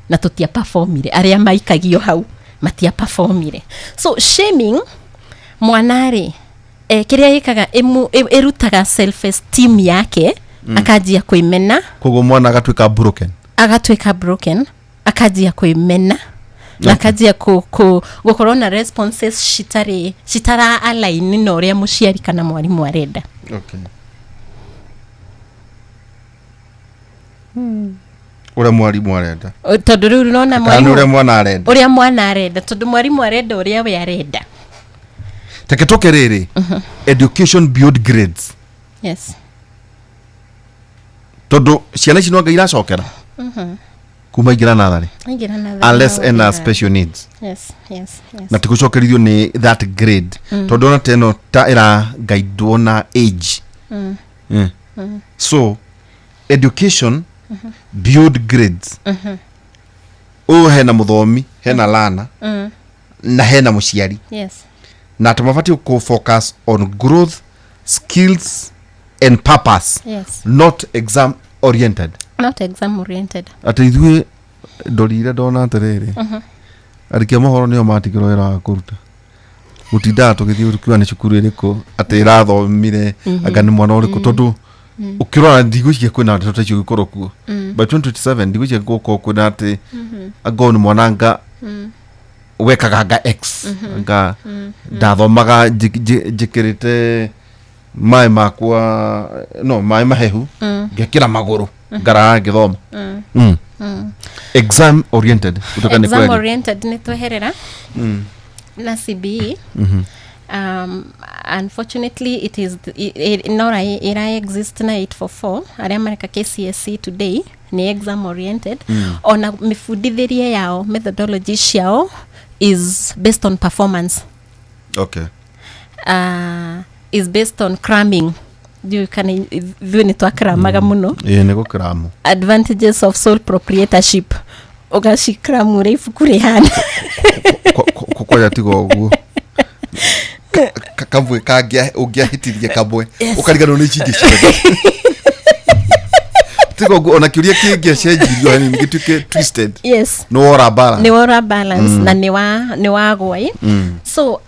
na tũtia performire. Arĩa maikagio hau matia performire. So shaming mwana rĩ, kĩrĩa ĩkaga, ĩrutaga self esteem yake, akanjia kwĩmena. Koguo mwana agatuĩka broken. Agatuĩka broken, akanjia kwĩmena na akanjia gũkorwo na responses citarĩ citara align na ũrĩa mũciari kana mwarimũ arenda. Okay. Ũrĩa mwarimũ arenda. Tondũ rĩu nona kana nĩ mwarimũ ũrĩa mwana arenda. Ũrĩa mwana arenda, tondũ mwarimũ arenda ũrĩa we arenda. Teke tũke rĩrĩ, education beyond grades. Tondũ ciana ici no anga iracokera. Kuma ingĩra natharĩ. Aingĩra natharĩ Unless no ena ũthira. special needs. Yes. Na tikucokerithio nĩ that grade, tondũ ona teno ta ĩra guidewo na age. So education beyond grades, ũyũ hena mũthomi, hena lana na hena mũciari, na atĩ mabatiĩ kũ focus on growth, skills and purpose, not exam oriented. Not exam oriented. Atĩ ithuĩ ndorire ndona atĩrĩrĩ, arĩkia mohoro nĩo matigĩrwo wĩra wa kũruta, gũtindaga tũgĩthiĩ tukiuga nĩ cukuru ĩrĩkũ atĩ ĩrathomire, anga nĩ mwana ũrĩkũ, tondũ ũkĩrora ndigwĩciria kwĩna ndeto ta icio gĩkorwo kuo by 2027. Ndigwĩciria gũkorwo kwĩna atĩ angorwo nĩ mwana anga wekaga anga x, anga ndathomaga njĩkĩrĩte maĩ makwa, no maĩ mahehu ngekĩra magũrũ ngaraga ngĩthoma. Exam oriented kutoka nĩ Exam kweli. oriented nĩ tweherera na CBE. Unfortunately it is no ira exist na 844. Arĩa mareka KCSE today nĩ exam oriented. Ona mĩbundithĩrie yao, methodology ciao is based on performance, is based on cramming. Ndiũĩ kana ithuĩ nĩ twakramaga mũno. Ĩĩ, nĩ gũkĩramu. Advantages of sole proprietorship, ũgacikramũ ũrĩa ibuku rĩhana. Kwanja tiga ũguo. Kamwe kangĩa ũngĩahĩtirie kamwe, ũkariganĩrwo nĩ ici ingĩ ciothe. Tiga ũguo, ona kĩũria kĩngĩacenjirio hanini gĩtuĩke twisted, nĩ wora balance. Nĩ wora balance na nĩ wagwa ĩ. So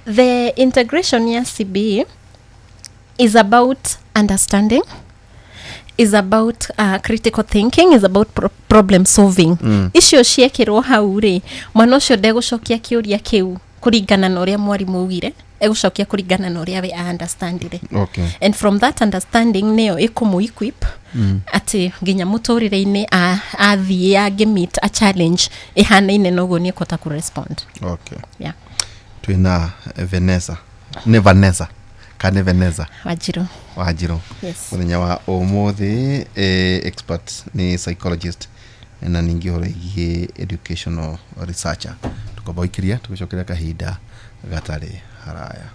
the integration ya CBE is about understanding, is about critical thinking, is about problem solving. Icio ciekĩrwo hau rĩ, mwana ũcio ndegũcokia kĩũria kĩu kũringana na ũrĩa mwarimũ augire, egũcokia kũringana na ũrĩa we understandire. And from that understanding nĩyo ĩkũmũ equip atĩ nginya mũtũrĩre-inĩ athiĩ angĩ meet a challenge ĩhanaine na ũguo, nĩ ekũhota kũrespond. Yeah. Twĩna Vanessa, nĩ Vanessa kana nĩ Vanessa? Wanjirũ. Wanjirũ. Yes. Mũthenya wa ũmũthĩ, expert nĩ psychologist na ningĩ ũhoro ĩgiĩ educational researcher. Tũkwamba gũikĩria, tũgĩcokeria kahinda gatarĩ haraya.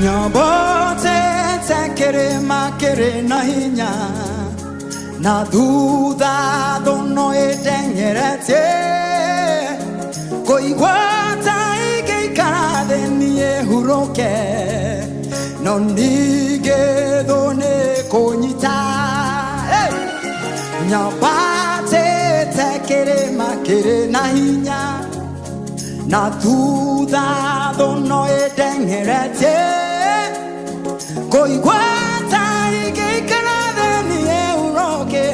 Nyambate kĩrĩma kĩrĩ na hinya, na thutha thũno ĩteng'eretie, kũigua ta ingĩikara thĩ niĩ hurũke, no ningĩ thũ nĩ kũnyita. Hey! Nyambatĩte kĩrĩma kĩrĩ na hinya, na thutha thũno ĩteng'eretie, kũigua ta ingĩikara thĩ niĩ hurũke,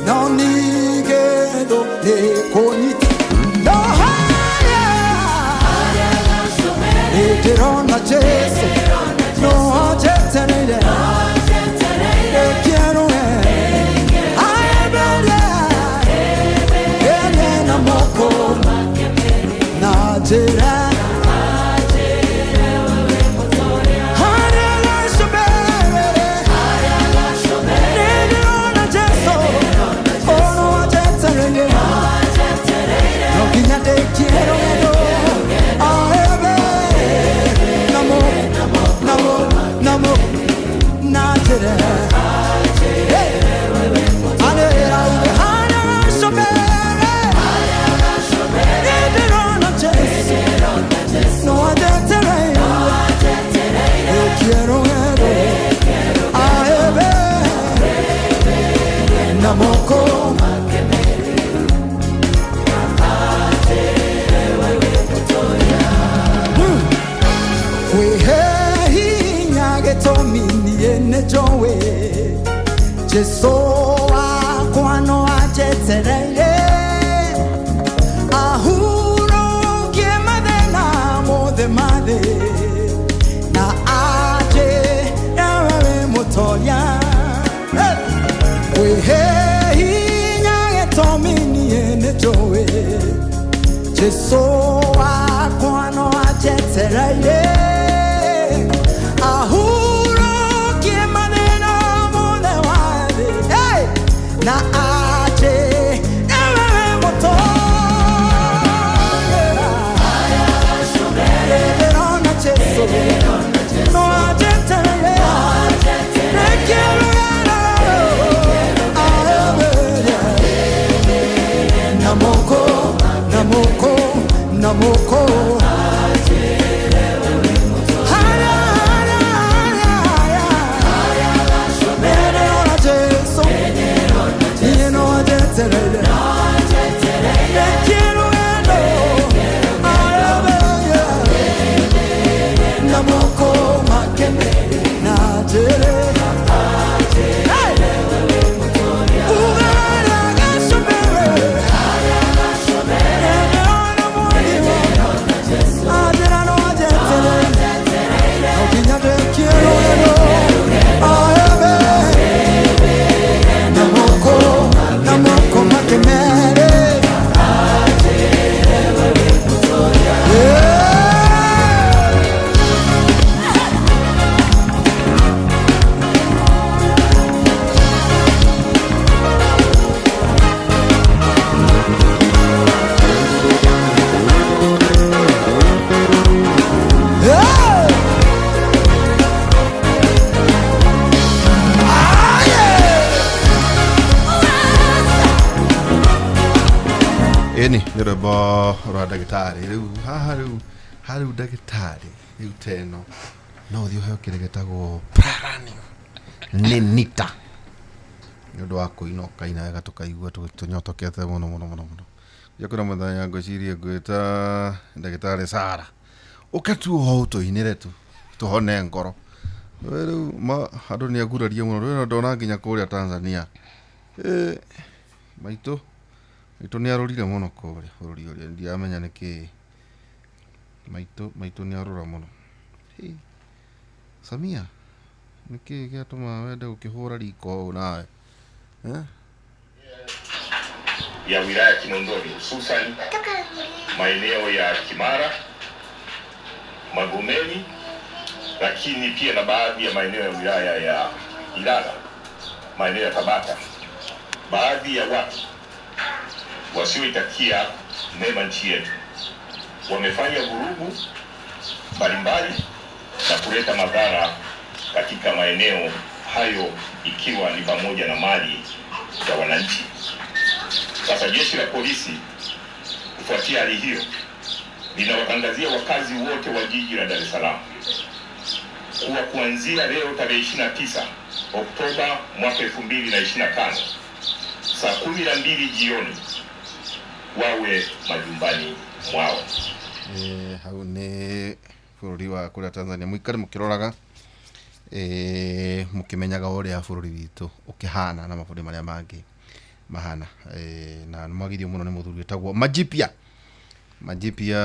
no ningĩ thũ nĩ kũnyita. No harĩa nĩndĩrona Jesũ no anjetereire ndĩkĩerũe aemberie ene na moko na njĩra harĩa gacũmbĩrĩ. Nĩndĩrona Jesũ ono anjetereire no nginya ndĩkie rũgendo aembe namo namo namo na njĩra. Hey! Anĩrĩra uge harĩa gacũmbĩrĩ nĩndĩrona Jesũ. Niĩ nĩnjũĩ Jesu wakwa no anjetereire ahurũkie mathĩna mothe wa thĩ. Hey! Na aje ewe mũtũũrĩra. Ndĩrona Jesu no anjetereire. Rekia rũgano, aeberia. Namoko, namoko, namoko. Haya, haya, haya, haya. Ndĩrona Jesu, niĩ no anjetereire. Rekia rũgano, aeberia. Namoko makene na njĩrĩ. Hey! Ugarĩa gacũmbĩrĩ. Ndĩrona mwathi Anjĩra no anjeterere. No nginya ndĩkie rũgano. Aebe. Namoko, namoko makemere. Yeah! Hey! Ah, yeah! Ĩni nĩ rwĩmbo rwa ndagĩtarĩ. Rĩu haha rĩu harĩu ndagĩtarĩ rĩu teno no ũthiĩ ũheo kĩrĩa gĩtagwo Praranium nĩ nita nĩ ũndũ wa kũina ũkaina wega tũkaigua tũnyotokete mũno mũno mũno mũno. Ja kwĩna mũthenya ngwĩcirie ngwĩta ndagĩtarĩ Sara ũke tu ho ũtũinĩre tu tũhone ngoro. We rĩu andũ nĩ agurarie mũno rĩu ndona nginya kũrĩa Tanzania. Maitũ maitũ nĩ arũrire mũno kũrĩa bũrũri ũrĩa ndiramenya nĩkĩ maitũ maitũ nĩ arũra mũno. Hĩ, Samia nĩkĩ gĩatũma wende gũkĩhũra riko ũũ nawe? Eh? ya wilaya ya Kinondoni hususan maeneo ya Kimara, Magomeni, lakini pia na baadhi ya maeneo ya wilaya ya Ilala, maeneo ya Tabata. Baadhi ya watu wasioitakia mema nchi yetu wamefanya vurugu mbalimbali na kuleta madhara katika maeneo hayo, ikiwa ni pamoja na mali za wananchi. Sasa jeshi la polisi kufuatia hali hiyo linawatangazia wakazi wote wa jiji la Dar es Salaam kuwa kuanzia leo tarehe 29 Oktoba mwaka 2025 saa 12 jioni wawe majumbani mwao. Hau nĩ bũrũri wa kũrĩa Tanzania mũikare mũkĩroraga mũkĩmenyaga ũrĩa bũrũri witũ ũkĩhana na mabũrũri marĩa mangĩ mahana. Na nĩ mwagithio mũno nĩ mũthuri wĩtagwo Majipia. Majipia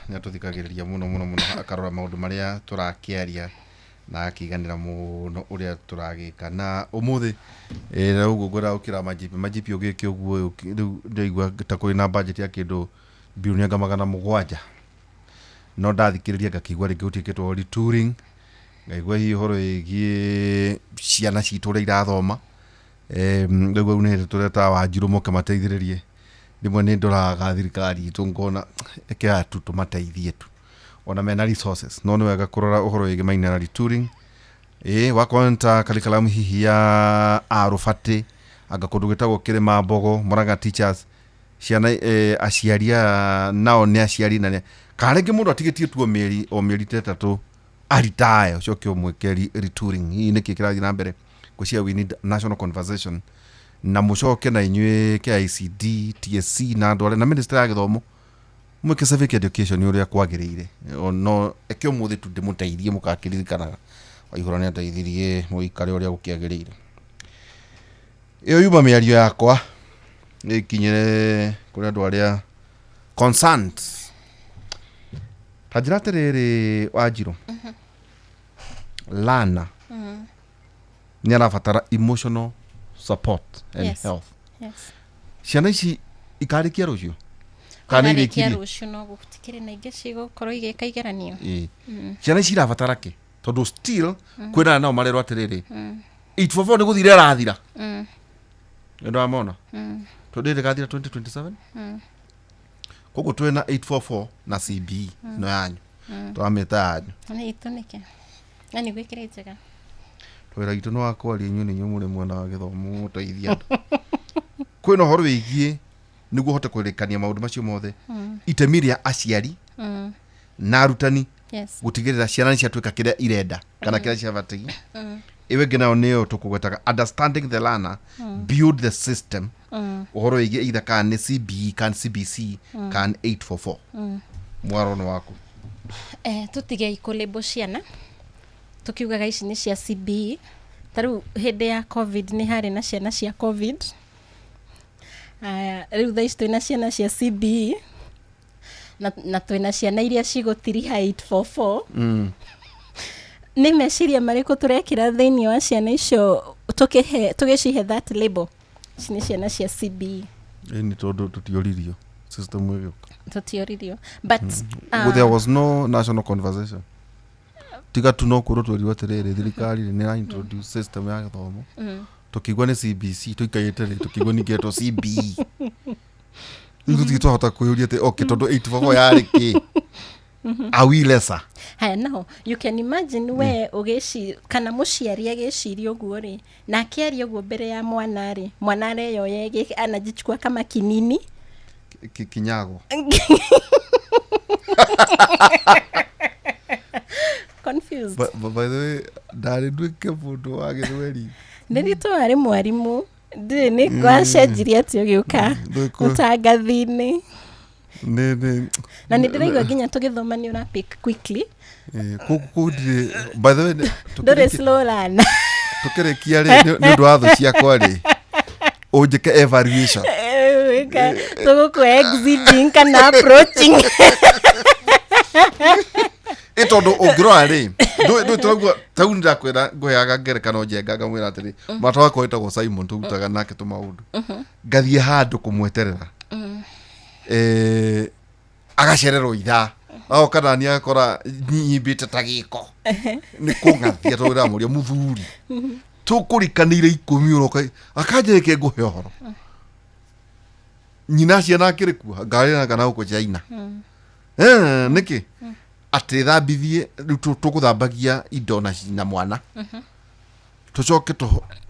nĩ atũthikagĩrĩria mũno mũno mũno akarora maũndũ marĩa tũrakĩaria na akĩiganĩra mũno ũrĩa tũragĩka na ũmũthĩ. Na ũguo ngwendaga gũkĩra Majipia Majipia ũgĩke ũguo rĩu ndĩraigua ta kũrĩ na budget ya kĩndũ bilioni anga 700 no ndathikĩrĩria ngakĩigua rĩngĩ gũtiĩkĩtwo retooling ngaigua hihi ũhoro wĩgiĩ ciana citũ ũrĩa irathoma. Rĩu au nĩ tũreta Wanjirũ moke mateithĩrĩrie. Rĩmwe nĩ ndoraga thirikari itũ ngona ĩkĩaga tu tũmateithie tu ona mena resources no nĩ wega kũrora ũhoro wĩgiĩ maina na retooling. Wakorwo nĩ ta curriculum hihi ya arũbatĩ anga kũndũ gwĩtagwo Kĩrĩma Mbogo Murang'a teachers ciana aciari aya nao nĩ aciari na kana rĩngĩ mũndũ atigĩtie tu o mĩeri ta 3 aritaya ũcoke ũmwĩke retooling. Hihi nĩkĩ kĩrathiĩ na mbere ngwĩciria we need national conversation na mũcoke na inyuĩ KICD TSC na andũ arĩa na ministry ya gĩthomo mwĩke civic education ũrĩa kwagĩrĩire. No eke ũmũthĩ tu ndĩmũteithie mũgakĩririkanaga Waihũra nĩ ateithirie mũikare ũrĩa gũkĩagĩrĩire. Ĩyo yuma mĩario yakwa ĩkinyĩre kũrĩ andũ arĩa concerned. Ta njĩra atĩrĩrĩ Wanjirũ, Lana nĩ arabatara emotional support and Yes. health. Yes. Ciana ici Ikarĩkia rũciũ kana nĩ Marĩkia irĩkirie? Rũciũ no gũtikĩrĩ na ingĩ cigũkorwo igĩka igeranio. Ĩĩ. Ciana ici irabatara kĩ? Tondũ still kwĩna arĩa nao marerwo atĩrĩrĩ, 844 nĩ gũthira ĩrathira. Nĩ ndamona tondũ ĩrĩgathira 2027. Koguo twĩna 844 na CBE ĩno yanyu, tũramĩta yanyu. Nĩ itũ nĩkĩ na nĩguo ĩkĩrĩ njega. Wĩra witũ nĩ wa kwaria, inyuĩ nĩ inyuĩ mũrĩ mwena wa gĩthomo mũteithia andũ. Kwĩna ũhoro wĩgiĩ nĩguo ũhote kũrĩkania maũndũ macio mothe, itemi rĩa aciari na arutani gũtigĩrĩra ciana nĩ ciatuĩka kĩrĩa irenda kana kĩrĩa ciabataire. Ĩyo ĩngĩ nayo nĩyo tũkũgwetaga, understanding the learner, build the system, ũhoro wĩgiĩ either kana nĩ CBE kana CBC kana 844. Mwaro nĩ waku. Tũtigei kũlĩmbũ ciana tũkiugaga ici nĩ cia CBE. Ta rĩu hĩndĩ ya COVID nĩ harĩ na ciana cia COVID. Aya, rĩu thaa ici twĩna ciana cia CBE na twĩna ciana iria cigũtiriha 844. Nĩ meciria marĩkũ tũrekĩra thĩinĩ wa ciana icio tũgĩcihe that label, ici nĩ ciana cia CBE? Ĩni tondũ tũtioririo system ĩgĩũka. Tũtioririo, but Well, there was no national conversation, tiga tu no kwĩrwo twerirwo atĩrĩrĩ, thirikari nĩ ĩra introduce system ya gĩthomo. Tũkĩigua nĩ CBC, tũikarĩte rĩ, tũkĩigua ningĩ etwo CBE. Rĩu tũtirĩ twahota kwĩyũria atĩ okay, tondũ 844 yarĩ kĩ? Are we lesser? Haya, naho you can imagine we ũgĩci kana mũciari agĩciria ũguo rĩ, na akĩaria ũguo mbere ya mwana rĩ, mwana areyoya anajichukua kama kinini. Kinyago. Confused. But by the way, ndarĩ nduĩke mũndũ wa gĩthweri. Nĩ ritũ warĩ mwarimũ, ndirĩ nĩ gwacenjirie atĩ ũgĩũka ũtangathi-inĩ. Nĩ Na nĩ ndĩraigua nginya tũgĩthoma nĩ ũra pick quickly. Kũu ndirĩ, by the way, ndũrĩ slow learner. Tũkĩrĩkia rĩ, nĩ ũndũ wa thũ ciakwa rĩ, ũnjĩke evaluation. Tũgũkũ exceeding kana approaching. Ĩ tondũ ũngĩrora rĩ, ndũĩ tũraigua tau nĩndakwĩra, ngũheaga ngerekano njenga, ngamwĩra atĩrĩ, mũrata wakwa wĩtagwo Simon, tũrutaga nake tũmaũndũ, ngathiĩ handũ kũmweterera, agacererwo ithaa, agoka nani agakora nyimbĩte ta gĩko nĩ kũng'athia, tondũ ndĩramũria mũthuri tũkũrikanĩire 10 ũroka, akanjĩrĩke ngũhe ũhoro nyina ciana akĩrĩ kuo ngarĩ kana gũkũ China. Nĩkĩ atĩ thambithie rĩu tũgũthambagia indo na mwana, tũcoke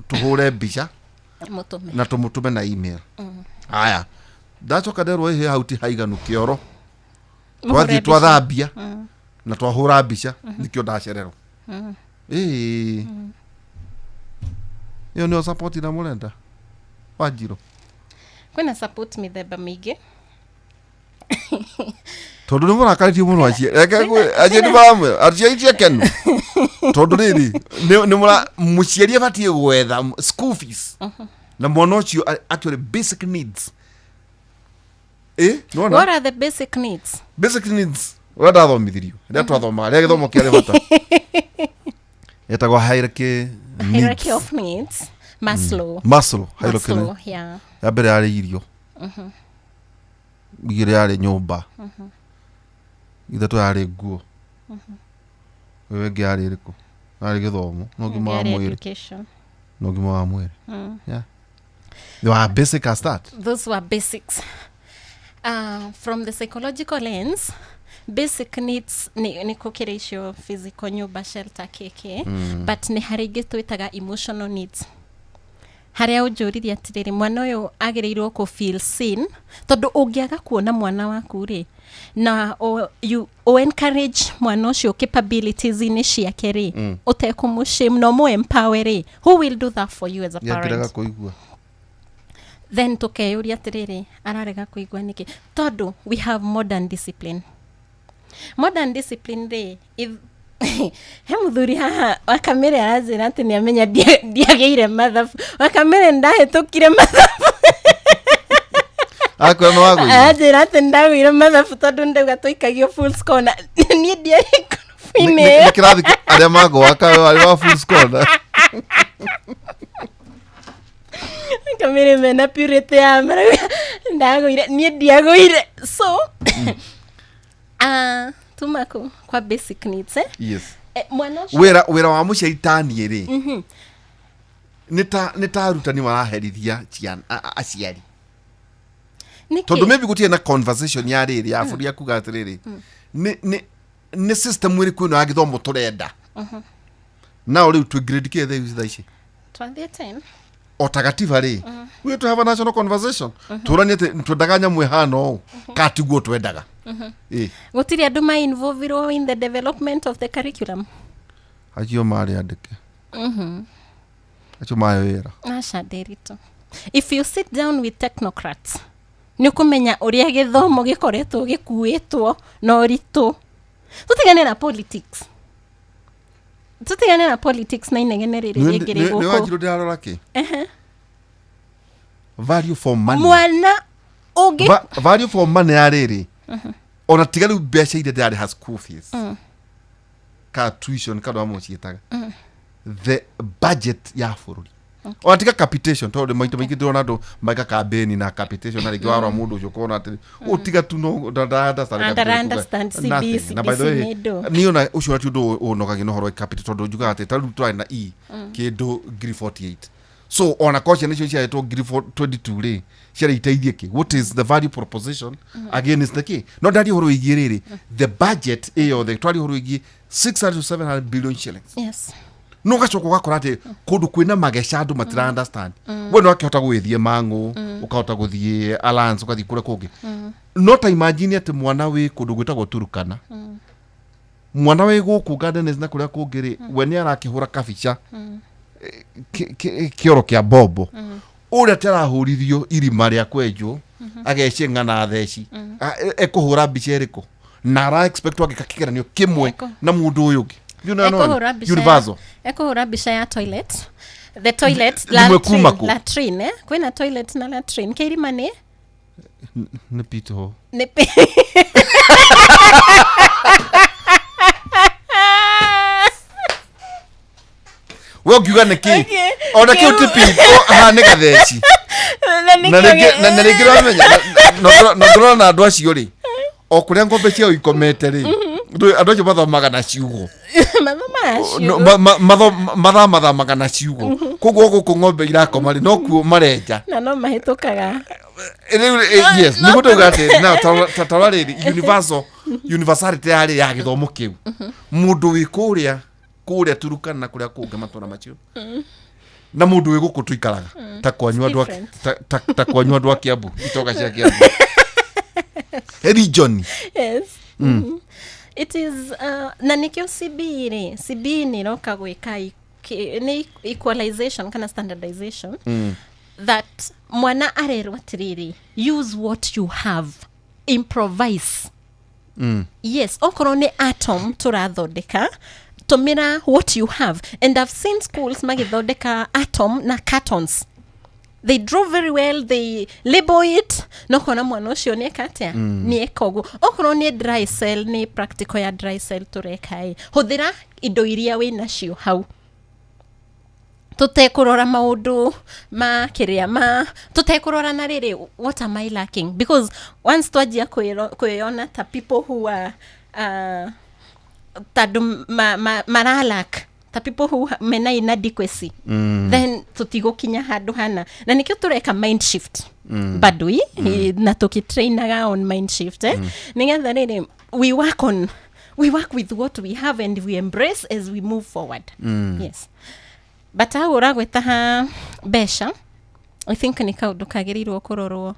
tũhũre mbica mũtũme na tũmũtũme na email. Aya, ndacoka nderwo ĩhĩ hau ti haiganu, kĩoro twathiĩ twathambia na twahũra mbica, nĩkĩo ndacererwo. Ĩĩ, ĩyo nĩyo support na mũrenda Wanjirũ? Kwĩna support mĩthemba mĩingĩ. Tondũ nĩ mũrakarĩtio mũno aciari, reke aciari maramwĩra aciari ti akenu, tondũ rĩrĩ nĩ mũra mũciari abatiĩ gwetha school fees na mwana ũcio actually basic needs, nĩwona? What are the basic needs? Basic needs ũrĩa ndathomithirio rĩrĩa twathomaga, rĩrĩa gĩthomo kĩarĩ bata, ĩtagwo hierarchy hierarchy needs. Of needs, Maslow. Maslow hierarchy. Maslow, yeah. Ya mbere yarĩ irio, igĩrĩ yarĩ nyũmba, ithatũ yarĩ nguo, ĩyo ĩngĩ yarĩ ĩrĩkũ? Yarĩ gĩthomo na ũgima wa Yarĩ mwĩrĩ. Education. Na ũgima wa mwĩrĩ. Yeah. They were basic as that. Those were basics. From the psychological lens, basic needs nĩ kũkĩra icio physical, nyũmba, shelter, kk, but nĩ harĩ ingĩ twĩtaga emotional needs, harĩa ũnjũririe atĩrĩrĩ, mwana ũyũ agĩrĩirwo kũ feel seen, tondũ ũngĩaga kuona mwana waku rĩ, na o encourage mwana ũcio capabilities-inĩ ciake rĩ, ũtekũmũ-shame na ũmũ empower rĩ, who will do that for you as a Nĩakĩrega parent? kũigua. Then tukeyũria atĩrĩrĩ, ararega kũigua nĩkĩ? Tondũ we have modern discipline. Modern discipline rĩ, he mũthuri haha wakamĩre aranjĩra atĩ nĩ amenya ndiagĩire mathabu. Wakamĩre, ndahĩtũkire mathabu. Akwĩra nĩ wagũire. Aranjĩra atĩ ndagũire mathabu tondũ ndauga tũikagio full score na niĩ ndiarĩ ngurubu-inĩ Nĩ ĩyo. kĩrathi arĩa magũaga warĩ wa full score na Kamĩrĩ mena purity ya marauga. Ndagũire, niĩ ndiagũire. So ah, tuma kũ kwa basic needs, eh? Yes. Eh, mwana ũcio Wĩra wa mũciari taniĩ rĩ, nĩ ta arutani maraherithia aciari. Nĩkĩ? Tondũ maybe gũtirĩ na conversation ya rĩrĩ ya bũrũri ya kuga atĩrĩrĩ, nĩ system ĩrĩkũ ĩno ya gĩthomo tũrenda? Nao rĩu twĩ grade kĩ thaa ici? Twathiĩ 10. O ta gatiba rĩ, we have to have a national conversation, tũranie atĩ twendaga nyamũ ĩhana ũũ ka tiguo twendaga. Ĩ. Gũtirĩ andũ ma involvirwo in the development of the curriculum. Acio marĩ andĩke, acio marĩ wĩra. Aca, Ndĩritũ, if you sit down with technocrats, nĩ ũkũmenya ũrĩa gĩthomo gĩkoretwo gĩkuĩtwo na ũritũ. Tũtigane na politics, tũtigane na politics na inegene rĩrĩ rĩngĩ rĩ Nĩ gũkũ. Wanjirũ, ndĩrarora kĩ value for money. Mwana ũngĩ Value for money ya rĩrĩ, ona tiga rĩu mbeca iria ndĩrarĩha school fees ka tuition, kana amwe ciĩtaga the budget ya bũrũri, ona tiga capitation, tondũ maita maingĩ ndĩrona andũ maika campaign na capitation, na rĩngĩ warora mũndũ ũcio ũkona atĩ ũtiga tu no Ndara understand CB, Na by the CBC way, nĩ ndũ. niĩ ona ũcio ti ũndũ ũnogagia na ũhoro wa capital, tondũ njugaga atĩ ta rĩu tũrarĩ na e kĩndũ ngiri 48, so ona korwo ciana icio ciahetwo ngiri 22 rĩ, ciarĩ iteithie kĩ? What is the value proposition against the kĩ? No ndaria ũhoro wĩgiĩ rĩrĩ, the budget ĩyothe, twaria ũhoro wĩgiĩ 600 to 700 billion shillings. No ũgacoka ũgakora atĩ kũndũ kwĩna mageca andũ matira understand. We no akĩhota gũgĩthiĩ Mang'ũ, ũkahota gũthiĩ Alliance, ũgathiĩ kũrĩa kũngĩ, no ta imagine atĩ mwana wĩ kũndũ gwĩtagwo Turukana, mwana wĩ gũkũ Gardens na kũrĩa kũngĩ rĩ, we nĩ arakĩhũra kabica kĩoro kĩa mbombo ũrĩa tarahũrithio irima rĩa kwenjwo agecĩng'a na theci. Ekũhũra mbica ĩrĩkũ na ara expect angĩka kĩgeranio kĩmwe na mũndũ ũyũ ũngĩ? You know, Ekũhũra mbica ya- universal. Ekũhũra mbica ya toilet, the toilet, Rimwe kuma latrine, kũ? Latrine, eh? Kwĩna toilet na latrine kĩirima nĩ Nĩ pit hole. Nĩ We ũngiuga nĩ kĩ? Okay, Ona kĩu ti pit haha nĩ gatheci. Na nĩkĩo Na rĩngĩ ũramenya na ndũrona na andũ acio rĩ, o kũrĩa ng'ombe ciao ikomete rĩ, andũ acio mathomaga na ciugo. Mathomaga No, ciugo. Mathamathamaga na ciugo, koguo gũkũ ng'ombe irakoma rĩ, no kuo marenja. Na no mahĩtũkaga. Rĩu yes, nĩguo ndauga atĩ na ta rora rĩrĩ, universality yarĩ ya gĩthomo kĩu, mũndũ wĩ kũrĩa Turukana na kũrĩa kũngĩ matũra macio na mũndũ wĩ gũkũ tũikaraga ta kwanyu andũ Different. ta kwanyu andũ a Kiambu, itonga cia Kiambu region. Yes. It is na nĩkĩo CBE rĩ, CBE nĩ ĩroka gwĩka nĩ equalization kana standardization, that mwana arerwo atĩrĩrĩ, use what you have, improvise. Yes, okorwo nĩ atom tũrathondeka, tũmĩra what you have. And I've seen schools magĩthondeka atom na cartons. They draw very well, they label it, no kona mwana ũcio nĩ eka atĩa, nĩ eka ũguo. Okorwo nĩ dry cell, nĩ practical ya dry cell tũreka ĩ, hũthĩra indo iria wĩ nacio hau, tũtekũrora maũndũ ma kĩrĩa ma tũtekũrora na rĩrĩ, what am I lacking? Because once twanjia kwĩyona ta people who are ta andũ maralack, ta people who mena inadequacy, then tũtigũkinya handũ hana. Na nĩkĩo tũreka mind shift bado na tũkĩtrainaga on mind shift, eh? Nĩgetha rĩrĩ we work with what we have and we embrace as we move forward. Yes, but hau ũragwĩta ha mbeca, I think nĩ kaũndũ kagĩrĩirwo kũrorwo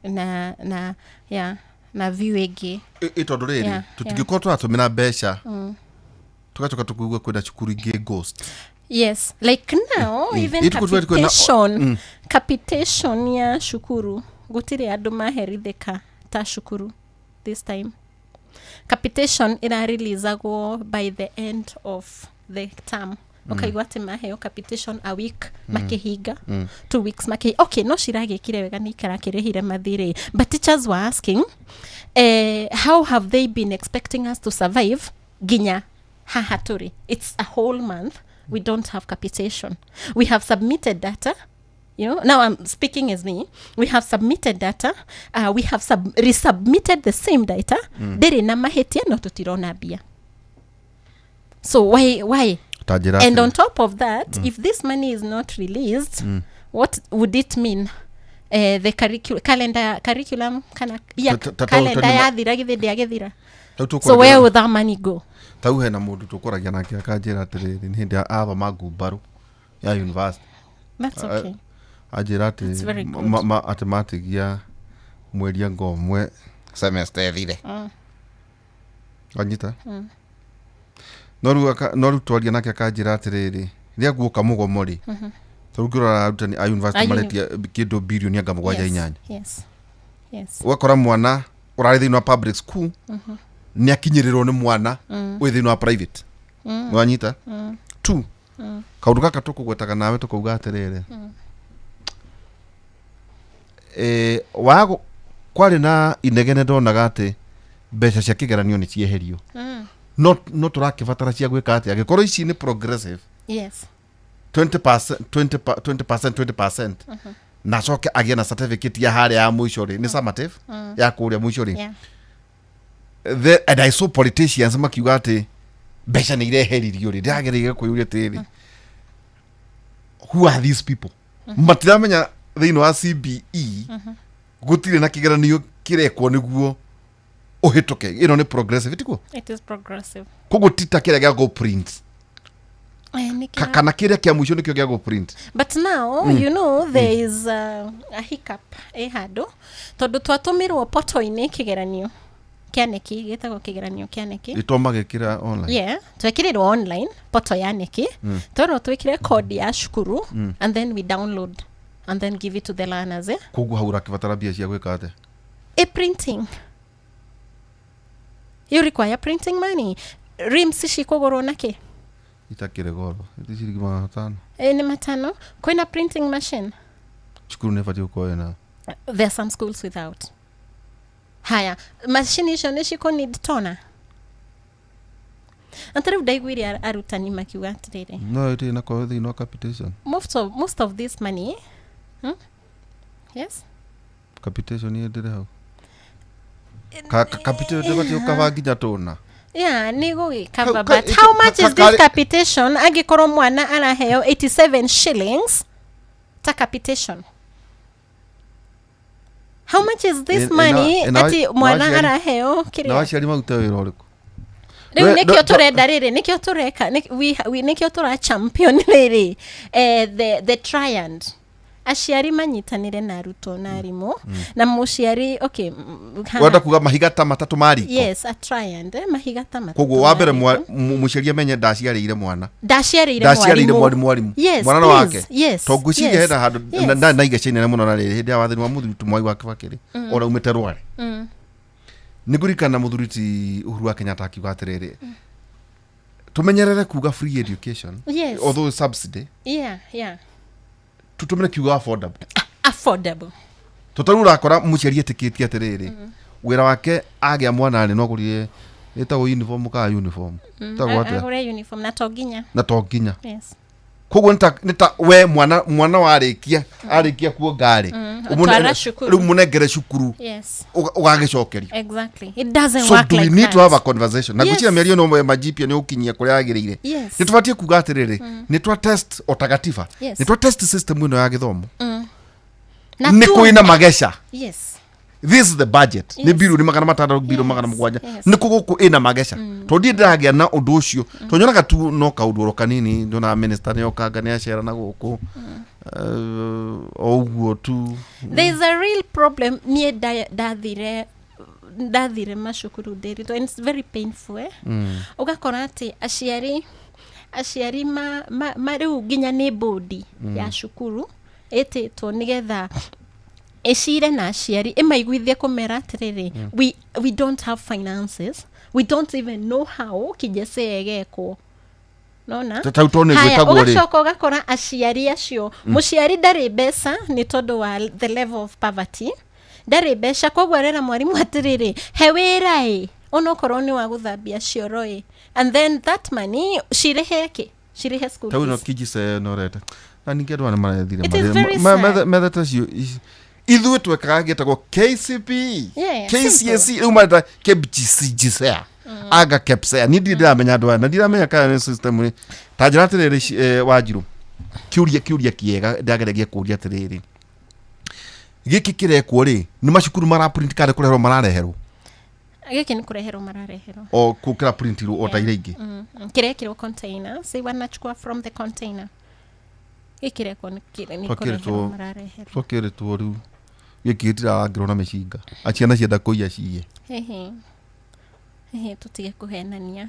na yeah, na view ĩngĩ. Ĩ tondũ rĩrĩ, tũtingĩkorwo tũratũmĩra mbeca tũgacoka tũkũigua kwĩna cukuru ingĩ ghost. Yes, like now even capitation, capitation ya cukuru, gũtirĩ andũ maherithĩka ta cukuru this time. Capitation ĩrareleasagwo by the end of the term, ũkaigua atĩ maheo capitation a week makĩhinga, 2 weeks makĩ okay, no ciragĩkire wega nĩ ikarakĩrĩhire mathirĩ. But teachers were asking, how have they been expecting us to survive nginya haha tũrĩ? It's a whole month we don't have capitation. We have submitted data. Now I'm speaking as me. We have submitted data. We have resubmitted the same data. Ndĩrĩ na mahĩtia no tũtirona mbia. So why? Ta njĩra And atĩrĩ. on top of that, if this money is not released, what would it mean? The calendar curriculum kana yeah, calendar yathira githĩ ndĩagĩthira. Rĩu tũkũragia So where would that money go? Tau hena mũndũ tũkũragia nake akanjĩra atĩrĩrĩ, nĩ hĩndĩ athoma ngumbarũ ya university. That's okay. Anjĩra That's very atĩ good. atĩ matigia mweri anga ũmwe semester ĩthire. Wanyita? No rĩu twaria nake akanjĩra atĩrĩrĩ, rĩrĩa guoka mũgomo rĩ, ta rĩu ngĩrora arutani a university maretia kĩndũ birioni anga mũgwanja inyanya. Yes. Yes. Ũgakora mwana ũrarĩ thĩinĩ wa public school nĩ akinyĩrĩrwo nĩ mwana wĩ thĩinĩ wa private. Nĩwanyita? Two, kaũndũ gaka tũkũgwetaga nawe tũkauga atĩrĩrĩ, kwarĩ na inegene ndonaga atĩ mbeca cia kĩgeranio nĩ cieherio. No tũrakĩbatara cia gwĩka atĩa? Angĩkorwo ici nĩ progressive, Yes. 20%, 20%, na acoke agĩe na certificate ya harĩa ya mũico rĩ, nĩ summative ya kũrĩa mũico rĩ. Yeah. And I saw politicians makiuga atĩ mbeca nĩ ireheririo rĩ, ndĩragereire kwĩyũria atĩrĩrĩ, who are these people? Matiramenya thĩinĩ wa CBE gũtirĩ na kĩgeranio kĩrekwo nĩguo ũhĩtũke. Ĩno nĩ progressive, tiguo? It is progressive. Koguo ti ta kĩrĩa gĩa go print. Nĩ kĩra- Kana kĩrĩa kĩa mũico nĩkĩo gĩa go print. But now, you know, there is a hiccup ĩ handũ tondũ twatũmirwo poto-inĩ kĩgeranio kĩa neki, gĩtagwo kĩgeranio kĩa neki. Ĩtwa magĩkĩra online. Yeah, twekĩrĩrwo online poto ya neki. Twerwo twĩkĩre code ya cukuru and then we download and then give it to the learners. Koguo hau ũrakĩbatara mbia cia gwĩka atĩa? A printing. You require printing money. Rims cikũgũrwo nakĩ? Itakĩrĩ goro. Iti ciringi magana matano. Nĩ matano. Kwĩna printing machine. Cukuru nĩ ĩbatiĩ gũkorwo ĩna. There are some schools without. Haya, machine icio nĩ cikũ need toner. Na ta rĩu ndaiguire arutani makiuga atĩrĩrĩ. No ĩtĩ na korwo thĩinĩ wa capitation. Most of this money. Yes. Capitation ĩ ndĩrĩ hau. Capitation ndĩbatiĩ gũkaba nginya tona. Yeah, nĩ gũgĩkaba, but how much is this capitation angĩkorwo mwana araheo 87 shillings ta capitation? How much is this money ati mwana araheo kĩrĩa? Na aciari marute wĩra ũrĩkũ? Rĩu nĩkĩo tũrenda rĩrĩ, nĩkĩo tũreka, nĩkĩo tũra champion rĩrĩ, the triad. Aciari manyitanĩre na arutwo na arimũ, na mũciari, okay, Wenda kuga mahiga ta matatũ ma riko? Yes, a triad, mahiga ta matatũ. Koguo wa mbere mũciari amenye ndaciarĩire mwana. Ndaciarĩire mwarimũ. Yes, mwana no wake. Yes. Tondũ ngwĩciria hena handũ na iga nene mũno na rĩrĩ hĩndĩ ya wathani wa mũthuri ti Mwai wa Kibaki rĩ, ona umĩte Rware. Nĩ ngũririkana mũthuri ti Uhuru wa Kenyatta akiuga atĩrĩrĩ, tũmenyerere kuga free education. Yes. Although subsidy. Yeah, yeah. Tutũmĩre kiugo affordable. Affordable. Tũtarũ ũrakora mũciari etĩkĩtie atĩrĩrĩ, wĩra wake agĩa mwana rĩ, no agũrire ĩtagwo uniform kana uniform. Ĩtagwo atĩa? Agũre uniform na to nginya. Na to nginya. Yes. Koguo nĩ ta we mwana warĩkia arĩkia kuonga rĩ, rĩu mũnengere cukuru. Yes. Ũgagĩcokerio. Exactly. It doesn't so work do we like need that. to have a conversation? Na Yes. ngwĩciria mĩario ĩno majipia nĩ ũkinyia kũrĩa yagĩrĩire. Yes. Nĩ tũbatiĩ kuga atĩrĩrĩ, nĩ twa test o ta gatiba. Yes. Nĩ twa test system ĩno ya gĩthomo. Na Nĩ kwĩna mageca. Yes. This is the budget. Yes. Nĩ birioni magana matandatu birioni magana mũgwanja. Yes. Nĩ kũ gũkũ ĩna mageca. Tondũ ndiĩ ndĩragĩa na ũndũ ũcio. Tondũ nyonaga tu no kaũndũ oro kanini, nyonaga minister nĩ okanga nĩ acera na gũkũ. O ũguo tu. There is a real problem. Niĩ ndathire macukuru ndĩritwo, and it's very painful, eh? Ũgakora atĩ aciari ma rĩu nginya nĩ bodi ya cukuru ĩtĩtwo nĩgetha ĩcire na aciari ĩmaiguithie kũmera atĩrĩrĩ, we don't have finances, we don't even know how KJSEA ĩgekwo. Nona? Tau to nĩ gwĩkagwo rĩ. Ũgacoka ũgakora aciari acio, mũciari ndarĩ mbeca nĩ tondũ wa the level of poverty, ndarĩ mbeca, koguo arera mwarimũ atĩrĩrĩ, he wĩra ĩ, onokorwo nĩ wa gũthambia cioro ĩ, and then that money cirĩhe kĩ? Cirĩhe school Tau ĩno fees. KJSEA no rete. Na ningĩ andũ aya nĩ marethire It is very sad. methete cio ithuĩ twekaga gĩtagwo KCP, Yeah, KCSE, rĩu mareta KGCGCA anga KEPSEA. Niĩ ndirĩ ndĩramenya andũ aya na ndiramenya kana nĩ system rĩ. Ta njĩra atĩrĩrĩ, Wanjirũ, kĩũria kĩega ndageragia kũria atĩrĩrĩ, gĩkĩ kĩrekwo rĩ, nĩ macukuru maraprint kana kũreherwo marareherwo? Gĩkĩ nĩ kũreherwo marareherwo. O kũkĩra printirwo o ta iria ingĩ? Kĩrekĩrwo container, si wanachukua from the container. Gĩkĩrekwo nĩ nĩ Twakĩrĩtwo- kũreherwo marareherwo. Twakĩrĩtwo rĩu gĩkĩ gĩtirarangĩrwo na mĩcinga, aciana cienda kũiya ciye. Hihi hihi, tũtige kũhenania,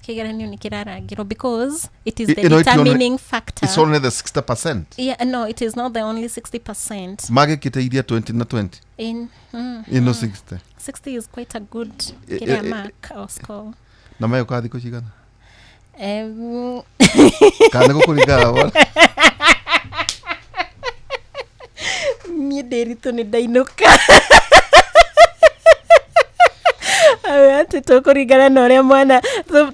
kĩgeranio nĩ kĩrarangĩrwo because it is the You know, determining factor. It's only the 60%. Yeah, no, it is not the only 60%. Magĩkĩte iria 20 na 20. In Ĩno 60. 60 is quite a good kĩrĩa mark or score. Na magĩũka thikũ cigana? Kana nĩ gũkũringana wona? Niĩ ndĩritũ nĩ ndainũka atĩ tũkũringana na ũrĩa mwana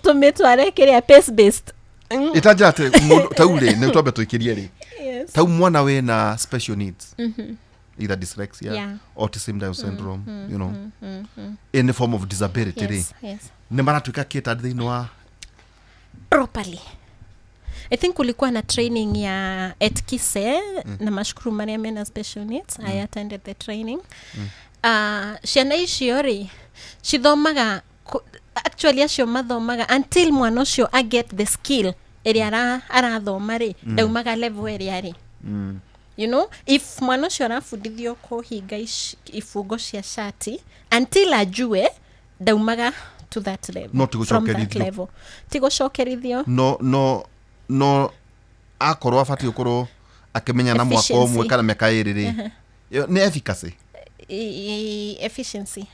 tũmĩtware kĩrĩa pace based. Ĩtanjĩra atĩ mũndũ tau rĩ, nĩ twambe tũikĩrie rĩ, Yes. tau mwana wĩna special needs, either dyslexia, autism, Down syndrome, any form of disability rĩ, nĩ maratuĩka catered thĩinĩ wa Properly. I think kulikuwa na training ya etkise na mashukuru marĩa mena special needs. I attended the training. Ciana icio rĩ cithomaga actually acio mathomaga until mwana ũcio aget the skill ĩrĩa arathoma rĩ, ndaumaga level ĩrĩa rĩ. If mwana ũcio arabundithio kũhinga ibungo cia shati, until ajue, ndaumaga to that level. No ti From that gũcokerithio. level ti gũcokerithio. No akorwo abatiĩ gũkorwo akĩmenya na mwaka ũmwe Efficiency. kana mĩaka ĩrĩ rĩ, ĩyo nĩ efficacy. Efficiency.